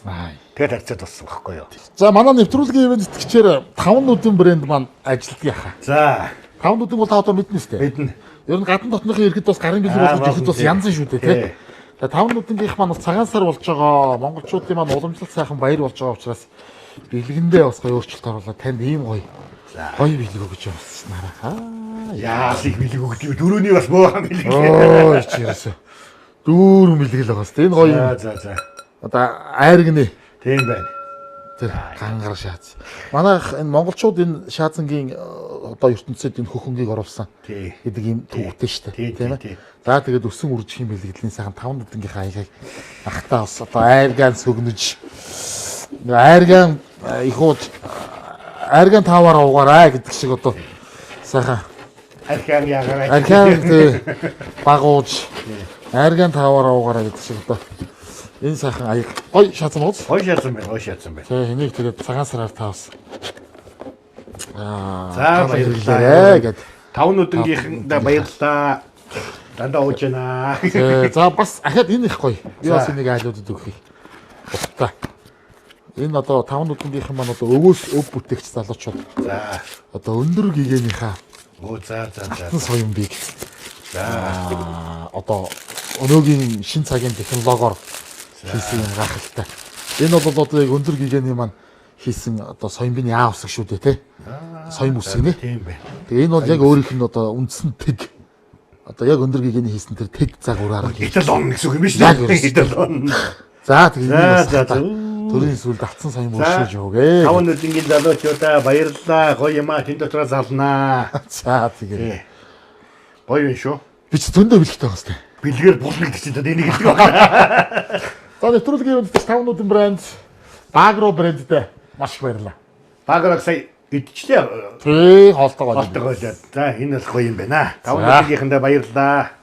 Аа. Тэгээд харьцаад болсон байхгүй юу? За манай нэвтрүүлгийн ивент тэтгэгчээр 5 нүдэн брэнд маань ажилтдаг яхаа. За. 5 нүдэн бол та одоо мэднэ сте. Мэднэ. Ер нь гадна дотныхын иргэд бас гарын бэлэг болгож ирэхэд бас янз шүү дээ тий. Тэгээ 5 нүдэнгийнх маань бас цагаан сар болж байгаа. Монголчуудын маань уламжлалт сайхан баяр болж байгаа учраас бэлгэндээ бас гоё өөрчлөлт оруулаад танд ийм гоё гоё бэлэг өгч явсан нараа. Яас их бэлэг өгд юм. Дөрөвний бас буухан бэлэг. Ой чи ерөөсөө. Дүүрэн бэлэг л байгаа сте. Энэ гоё юм. За за. Одоо айргны. Тийм байна. Тэр гангар шаац. Манайх энэ монголчууд энэ шаазангийн одоо ертөнцид энэ хөхөнгийг оруулсан гэдэг ийм түүхтэй шүү дээ. Тийм ээ. За тэгээд өсөн үржихийн бэлгэдлийн сайхан 5 нүдэнгийнхаа аягийг ахтаа бас одоо айргаан сөгнөж айргаан их ууж айргаан тааваар уугаарай гэдэг шиг одоо сайхан архиан ягараа архиан тий багууж айргаан тааваар уугаарай гэдэг шиг одоо энэ сайхан аяг гоё шаацсан уу? Гоё шаацсан байна, гоё шаацсан байна. Тэгээ энийг тэгээд цагаан сараар таавсан. За баярлалаа гэд. Тав нүдэнгийнхэндээ баярлалаа. Дандаа ууж байна. За бас ахаад энэ их гоё. Би бас энийг айлуудад өгөх. Утга. Энэ одоо тав нүдэнгийнхэн маань одоо өвөөс өв бүтээгч залуучууд. За. Одоо өндөр гэгээнийхээ. Өө за за за. Соёмбыг. За. Одоо өнөөгийн шин цагийн технологиор хийсэн юм гайхалтай. Энэ бол одоо яг өндөр гэгээний маань хийсэн одоо соёмбын яа усаг шүү дээ тий. Соём үсэг нэ. Тийм байна. Тэгээ энэ бол яг өөрийнх нь одоо үндсэн тэг. Одоо яг өндөр гэгээний хийсэн тэр тэг загвараар эталон гэсэн үг юм биш үү? Эталон. За тэгээ энэ за за. Төрийн сүлд автсан соём өршөөж өгөө. Таван нүдэнгийн залуучуудаа баярлалаа. Гоё юм аа. Тэн дотроо залнаа. За тэгээ. Гоё юм шүү. Би ч зөндөө бэлэгтэй байгаа сте. Бэлгээр булна гэдэг чинь энийг хэлдэг байна. За нэвтрүүлгийн ивент 5 нүдэн брэнд Багро брэндтэй маш их баярлалаа. Багрог сая идчихлээ. Тий, хоолтойгоо. Хоолтойгоо. За энэ бол гоё юм байна. 5 нүдэнгийнхэндээ баярлалаа.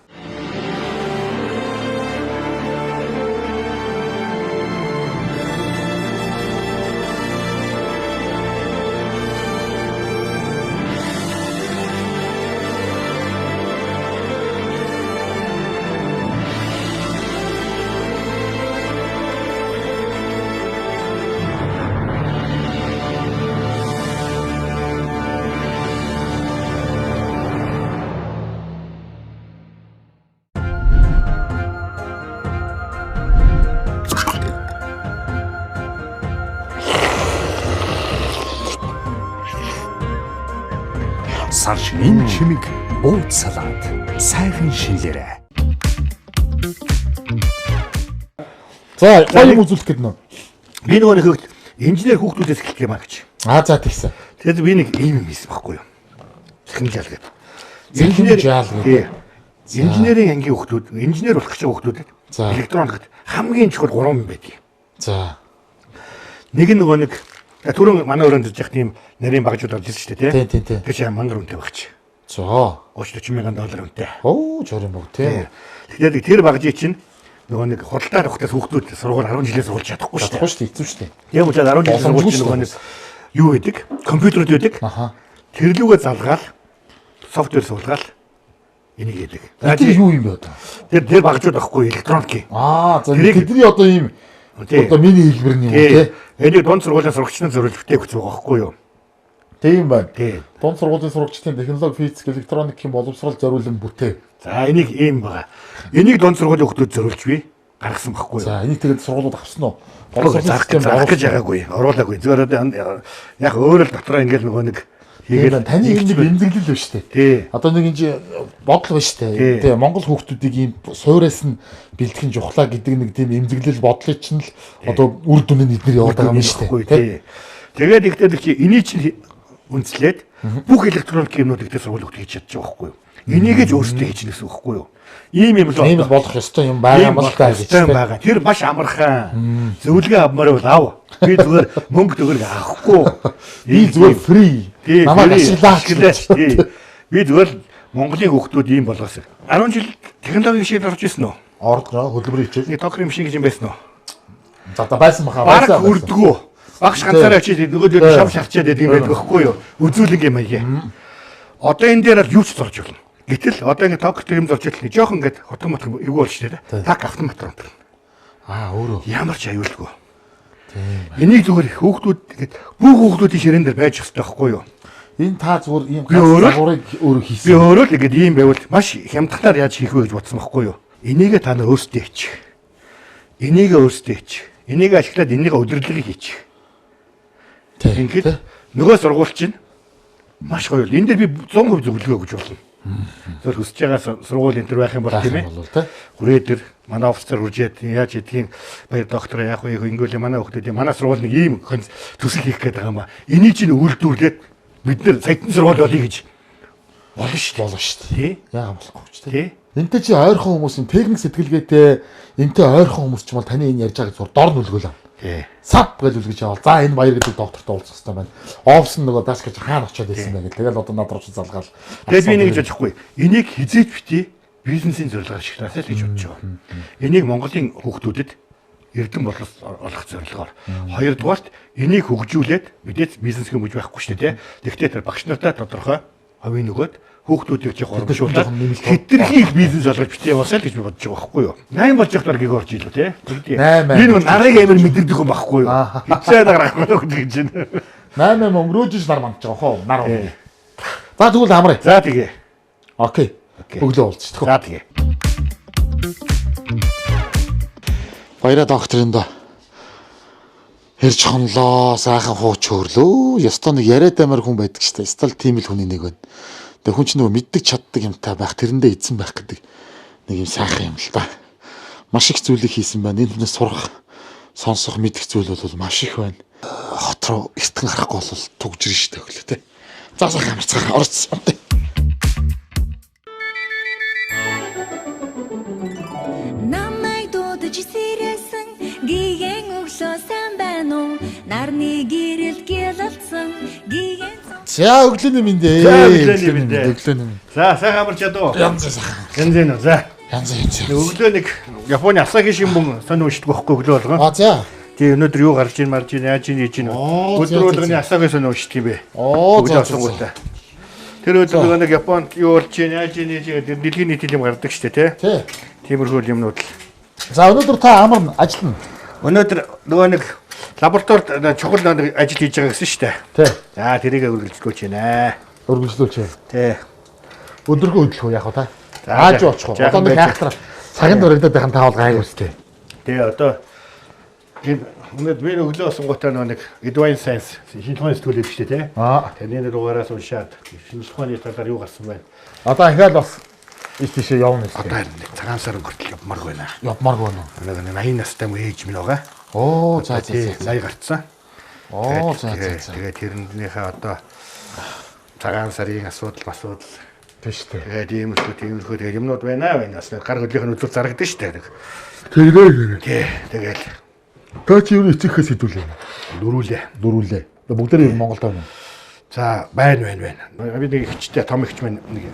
Сар шинийн чимэг бууз салат сайхан шинлээрэ. За гоё юм үзүүлэх гэдэг нөө. Би нөгөө нэг инженер хүүхдүүдээс эхэлдэг юм а гэж. Аа за тэгсэн. Тэгээд би нэг ийм юм хийсэн байхгүй юу? Зэхэмжаал гэдэг. Зэхэмжаал гэдэг. Инженерийн ангийн хүүхдүүд, инженер болох гэж байгаа хүүхдүүдэд электроникт хамгийн чухал 3 юм байдаг. За. Нэг нь нөгөө нэг түрүүн манай өрөөнд ирж явах тийм нарийн багжууд орж ирсэн шүү дээ, тий? Тийм, тийм. Тэр чинь мангар үнэтэй багч. За. 30 40 мянган доллар үнэтэй. Оо, жор юм уу, тий. Тэгэхээр тэр багжийг чинь нөгөө нэг худалдаа авахтаас хүүхдүүд сургууль 10 жилээс сургуулж чадахгүй шүү дээ. Чадахгүй шүү дээ, хэцүү шүү дээ. Тийм учраас 10 жилээс сургууль чинь нөгөө нэг юу гэдэг? Компьютерүүд байдаг. Аха. Тэр лүүгээ залгаал софтвер суулгаал энийг хийдэг. Тэр юу юм бэ одоо? Тэр багжууд байхгүй электроник. Аа, за тэдний одоо ийм одоо миний хэлбэр нь юм уу тий? Энийг дунд сургуулийн сурагч нар зориулж бүтээх гэж байгаа байхгүй юу? Тийм байна. Тий. Дунд сургуулийн сурагчдын технологи, физик, электроникийн боловсрол зориулан бүтээв. За энийг ийм байгаа. Энийг дунд сургуулийн хүүхдүүд зориулж би гаргасан байхгүй юу? За энийг тэгээд сургуулиуд авсан уу? Боловсролын системд оруулах гэж байгаагүй. Оруулаагүй. Зүгээр одоо яг өөрөө л дотроо ингээл нөгөө нэг хийгээл таны энэ нэг эмзэглэл биш үү? Тий. Одоо нэг энэ бодол биш үү? Тий. Монгол хүүхдүүдийг ийм суураас нь бэлтгэн жухлаа гэдэг нэг тийм эмзэглэл бодлыг чинь л одоо үр дүн нь эднэр яваад байгаа юм шүү дээ. Тий. Тэгээд ихтэй чи энийг чинь үнслээд бүх электроник юмнуудыг тэр сургууль хийж чадчих байхгүй юу? Энийг ч өөрсдөө хийж гэсэн үг байхгүй юу? Ийм юм л ийм л болох ёстой юм байгаа юм л та гэж байгаа. Тэр маш амархан. Зөвлөгөө авмаар бол ав. Би зүгээр мөнгө төгрөг авахгүй. Би зүгээр фри. Намайг ашиглаач. Би зүгээр Монголын хүүхдүүд ийм болгоос. 10 жил технологийн шийдэл орж ирсэн үү? Орж хөдөлмөрийн хичээл. Нэг токрын машин гэж юм байсан уу? За байсан баха. Бараг хүрдгүү. Багш ганцаараа очиж нөгөө дээр шам шарчаад байдаг юм байдаг байхгүй юу? Үзүүлэнг юм аяа. Одоо энэ дээр бол юу ч зурж болно. Гэтэл одоо ингэ ток юм зурж итэл жоохон ингээд хотон мотон эвгүй болж тээ. Так автоматар унтарна. Аа өөрөө. Ямар ч аюулгүй. Тийм. Энийг зүгээр хүүхдүүд ингээд бүх хүүхдүүдийн ширээн дээр байж хэрэгтэй байхгүй юу? Энэ та зүгээр ийм загварыг өөрөө хийсэн. Би өөрөө л ингээд ийм байвал маш хямдханаар яаж хийх вэ гэж бодсон байхгүй юу? Энийгээ та нар өөрсдөө хийчих. Энийгээ өөрсдөө хийчих. Энийг ашиглаад энийгээ удирдлагыг хийчих. Ингээд нөгөө сургууль чинь маш гоё. Энэ дээр би 100% зөвлөгөө өгч болно. Зөв хүсэж байгаа сургууль энэ төр байх юм бол тийм ээ. Хүрээ дээр манай офицер үржээд яаж идгийг баяр доктор яах вэ ингэвэл манай хүүхдүүдийн манай сургууль нэг ийм төсөл хийх гээд байгаа юм а. Энийг чинь үйлдвэрлээд бид нэр саятан сургууль болъё гэж болно шүү дээ. Болно шүү дээ. Тий. Яагаад болохгүй ч тий. Энтэй чи ойрхон хүмүүс юм техник сэтгэлгээтэй энтэй ойрхон хүмүүс ч юм бол таны энэ ярьж байгааг зур дор нүлгөөл. Тий. Сап гэж үлгэж явал. За энэ баяр гэдэг доктортой уулзах хэрэгтэй байна. Офс нь нөгөө дааш гэж хаана очиод байсан бэ гэл. Тэгэл одоо над руу чи залгаал. Тэгээд би нэг гэж бодохгүй. Энийг хизээч бити бизнесийн зорилгоор ашиглаасай л гэж бодож байгаа. Энийг Монголын хүүхдүүдэд эрдэм болгох зорилгоор. Хоёрдугаарт энийг хөгжүүлээд мэдээж бизнес хэмжиж байхгүй шүү дээ, тий. Тэгтээ тэр багш нартаа тодорхой хувийн нөгөөд хүүхдүүдийг жоох урамшуулаад хэтэрхий бизнес болгож битээ яваасай л гэж би бодож байгаа байхгүй юу. 8 болж явах дараагийг орж илүү тий. Би нөгөө нарыг амар мэдэрдэг юм байхгүй юу. Хизээ нар авах гэж байна. 8 өнгөрөөж нар мандж байгаа хоо нар. За тэгвэл амраа. За тэгээ. Окей. Өглөө уулзчих. За тэгээ. Баяраа докторын доо хэрж хонлоо, сайхан хууч хөрлөө. Ёстой нэг яриад амар хүн байдаг шүү дээ. Ёстой л тийм л хүний нэг байна. Тэгээ хүн чинь нөгөө мэддэг чаддаг юмтай байх, тэрэндээ эзэн байх гэдэг нэг юм сайхан юм л да. Маш их зүйлийг хийсэн байна. Энэ хүнээс сурах, сонсох, мэдэх зүйл бол маш их байна. Хот руу эртхэн гарахгүй бол түгжрэн шүү дээ өглөө тэ. За сайхан амарцгаа орц. Намайг дуудаж сэрээсэн гигэн өглөө сайн байна уу? Нарны гэрэл гэлэлцэн гигэн. За өглөөний мэнд ээ. За өглөөний мэнд. Өглөөний мэнд. За сайхан амарч ядуу. Янз сайхан. Янз юм за. Янз янз. Өглөө нэг Японы Асаги шинбүн сонь уншдаг байхгүй өглөө болгон. А за. Тий өнөөдөр юу гарч ийн марж ийн яаж ийн хийж ийн. Өдөр болгоны Асаги сонь уншдаг юм бэ. Оо за. Тэр өдөр нөгөө нэг Японд юу болж ийн яаж ийн хийж гэдэг дэлхийн нийт юм гардаг штэ тий. Тий. Тиймэрхүү юмнууд л. За өнөөдөр та амар ажиллана. Өнөөдөр нөгөө нэг лабораторид чухал нэг ажил хийж байгаа гэсэн шүү дээ. Тий. За тэрийг үргэлжлүүлж байна. Үргэлжлүүлж байна. Тий. Өдөргөө хөдлөх үү яах вэ та? Ааж очих уу? Одоо нэг хайхтар цагийн дурагдаад байх нь таавал гайгүй үстэй. Тий одоо өнөөдөр би өглөө осонгуудаа нөгөө нэг Advanced Science шинжилгээ ухааны сэтгүүл шүү дээ тий. Аа. Тэрний дугаараас уншаад шинжилгээ ухааны талаар юу гарсан байна? Одоо ахиад бас иш тийшээ явна шүү дээ. Одоо нэг цагаан сар өнгөртөл явмааргүй байна. Явмааргүй байна. Нэг 80 настай мөн ээж минь байгаа. Оо за за 80 гарцсан. Оо за за за. Тэгээд тэрнийхээ одоо цагаан сарын асуудал асуудал тийм шүү дээ. Тэгээд иймэрхүү тэгээд юмнууд байна байна. Бас гар хөлийнх нь үзүүл зарагдсан шүү дээ. Тэрээ. Тий тэгэл. Та чи юу эцэгхээс хэдүүлээ? Дөрүүлээ. Дөрүүлээ. Бүгдээрээ Монголд байна. За байна. Би нэг ихчтэй том ихч маань нэг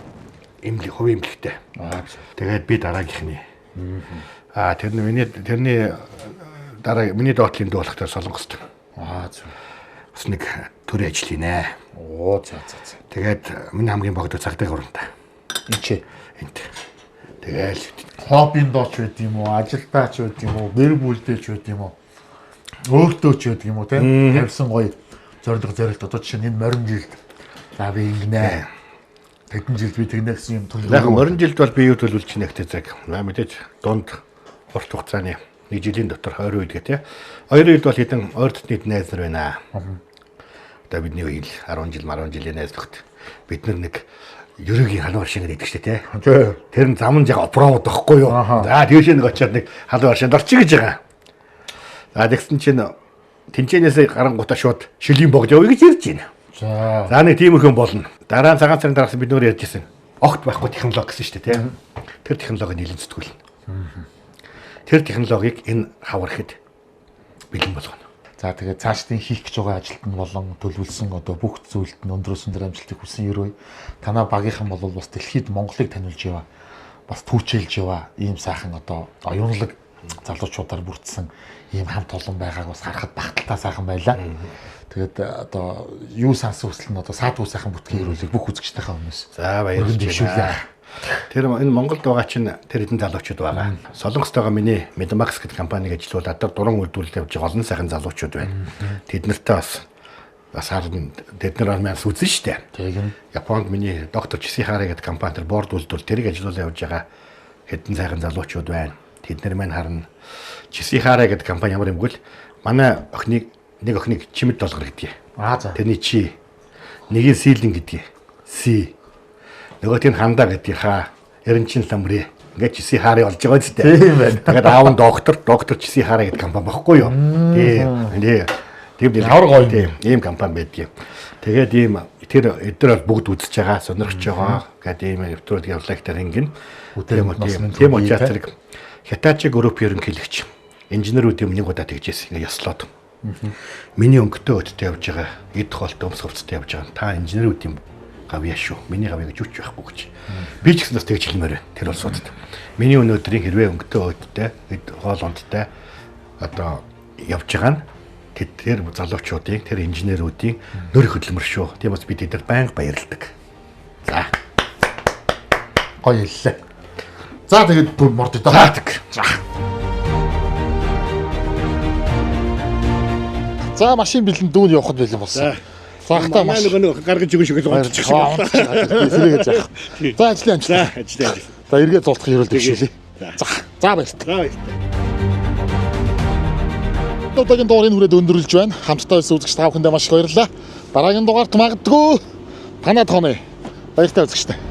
эмнэлэг хувийн эмнэлэгтэй. Аа. Тэгээд би дараагийнхны. Аа тэр нь миний тэрний дараа миний доотлын дүү болохоор Солонгост. Аа зөв. Бас нэг төрийн ажил хийнэ. Оо за за за. Тэгээд миний хамгийн богдо цагдаа хурантай. Энд. Энд. Тэгээл хоббинд дооч байд юм уу, ажилдаа ч байд юм уу, гэр бүлдээ ч байд юм уу, өөртөө ч байд юм уу те. Тавьсан гоё зорилго зорилт одоо жишээ нь энэ морин жилд за би ингэнэ. Хэдэн жилд би тэгнэ гэсэн юм төлөв. Яг морин жилд бол би юу төлөвлөж байна гэдэг цаг. Мэдээж дунд урт хугацааны нэг жилийн дотор 20 үед гэ те. 2 үед бол хэдэн ойр дотны найз нар байна. Одоо бидний үеийн 10 жил 10 жилийн найз нөхд бид нар нэг ерөөгийн халуун аршин гэдэг шүү дээ те. Тэр нь зам нь яг опровод байхгүй юу. За тийшээ нэг очиад нэг халуун аршинд орчих гэж байгаа. За тэгсэн чинь тэнцэнээсээ гарангуудаа шууд шилийн богд явъя гэж ярьж байна. За нэг тиймэрхүү болно. Дараа нь цагаан сарын дараас бид нөр ярьж ирсэн. Огт байхгүй технологи гэсэн шүү дээ те. Тэр технологиг нийлэн зүтгүүлнэ. Тэр технологиг энэ хавар ихэд бэлэн болгоно. За тэгээд цаашдын хийх гэж байгаа ажилт нь болон төлөвлөсөн одоо бүх зүйлд нь өндөр өндөр амжилтыг хүсэн өрөө. Танаа багийнхан бол бас дэлхийд Монголыг таниулж яваа. Бас түүчээлж яваа ийм сайхан одоо оюунлаг залуучуудаар бүрдсэн ийм хамт олон байгааг бас харахад багталтай сайхан байлаа. Тэгээд одоо юу сансан хүсэл нь одоо саадгүй сайхан бүтгийн өрөөлийг бүх үзэгчдийнхээ өмнөөс. За баярлалаа. Тэр энэ Монголд байгаа чинь тэр хэдэн залуучууд байгаа. Солонгост байгаа миний Medmax гэдэг компаниг ажилуулад одоо дуран үйлдвэрлэл явж байгаа олон сайхан залуучууд байна. Тэд нартай бас харна, тэд нар маань үзэн штэ. Тэгин. Японд миний доктор Чисихара гэдэг компани тэр борд үйлдвэрлэл тэрийг ажилуулаад явж байгаа хэдэн сайхан залуучууд байна. Тэд нар маань харна. Чисихара гэдэг компани ямар юм гэл манай охиныг нэг охиныг чимэд долгор гэдгийг. Аа за. Тэрний чи нэгийг сийлэн гэдгийг. Си. Нөгөөт нь хандаа гэдгийг хаа. Эренчин ламрээ. Ингээд Чисихара болж байгаа зү. Тийм байна. Тэгээд аав нь доктор Чисихара гэдэг компани багхгүй юу? Тийм. Тийм. Тийм Ямар гоё тийм ийм компани байдгийг. Тэгээд ийм тэр эдгээр бол бүгд үзэж байгаа, сонирхож байгаа гэдэг ийм нэвтрүүлэг явлагтаар ингэн. Тийм учраас зэрэг Хитачи групп ерөнхийлөгч инженерүүд юм нэг удаа тэгжээс ингээ ёслоод. Миний өнгөтэй өдтэй явж байгаа, эд хоолтой өмс хувцастай явж байгаа. Та инженерүүдийн гавьяа шүү. Миний гавьяа гэж юу ч байхгүй гэж. Би ч гэсэн бас тэгж хэлмээр байна. Тэр улсуудад. Миний өнөөдрийн хэрвээ өнгөтэй өдтэй, эд хоол ундтай одоо явж байгаа нь тэр залуучуудын, тэр инженерүүдийн нөр хөдөлмөр шүү. Тийм бас би тэдэнд байнга баярладаг. За. Гоё хэллээ. За тэгээд бүр морд доо. За тэг. За. За машин бэлэн дүүн явахад бэлэн болсон. За хата маш маш нөгөө гаргаж өгөн шиг л унтчих шиг. Тэрийгээ яах. За ажлын амжилт. За ажлын амжилт. За эргээ зултах ерөөл дэвшүүлье. За. За баярлалаа. За баярлалаа. Удаагийн дугаарыг хүрээд өндөрлөж байна. Хамтдаа байсан үзэгч та бүхэндээ маш их баярлалаа. Дараагийн дугаарт магадгүй танаа тооны. Баяртай үзэгчтэй.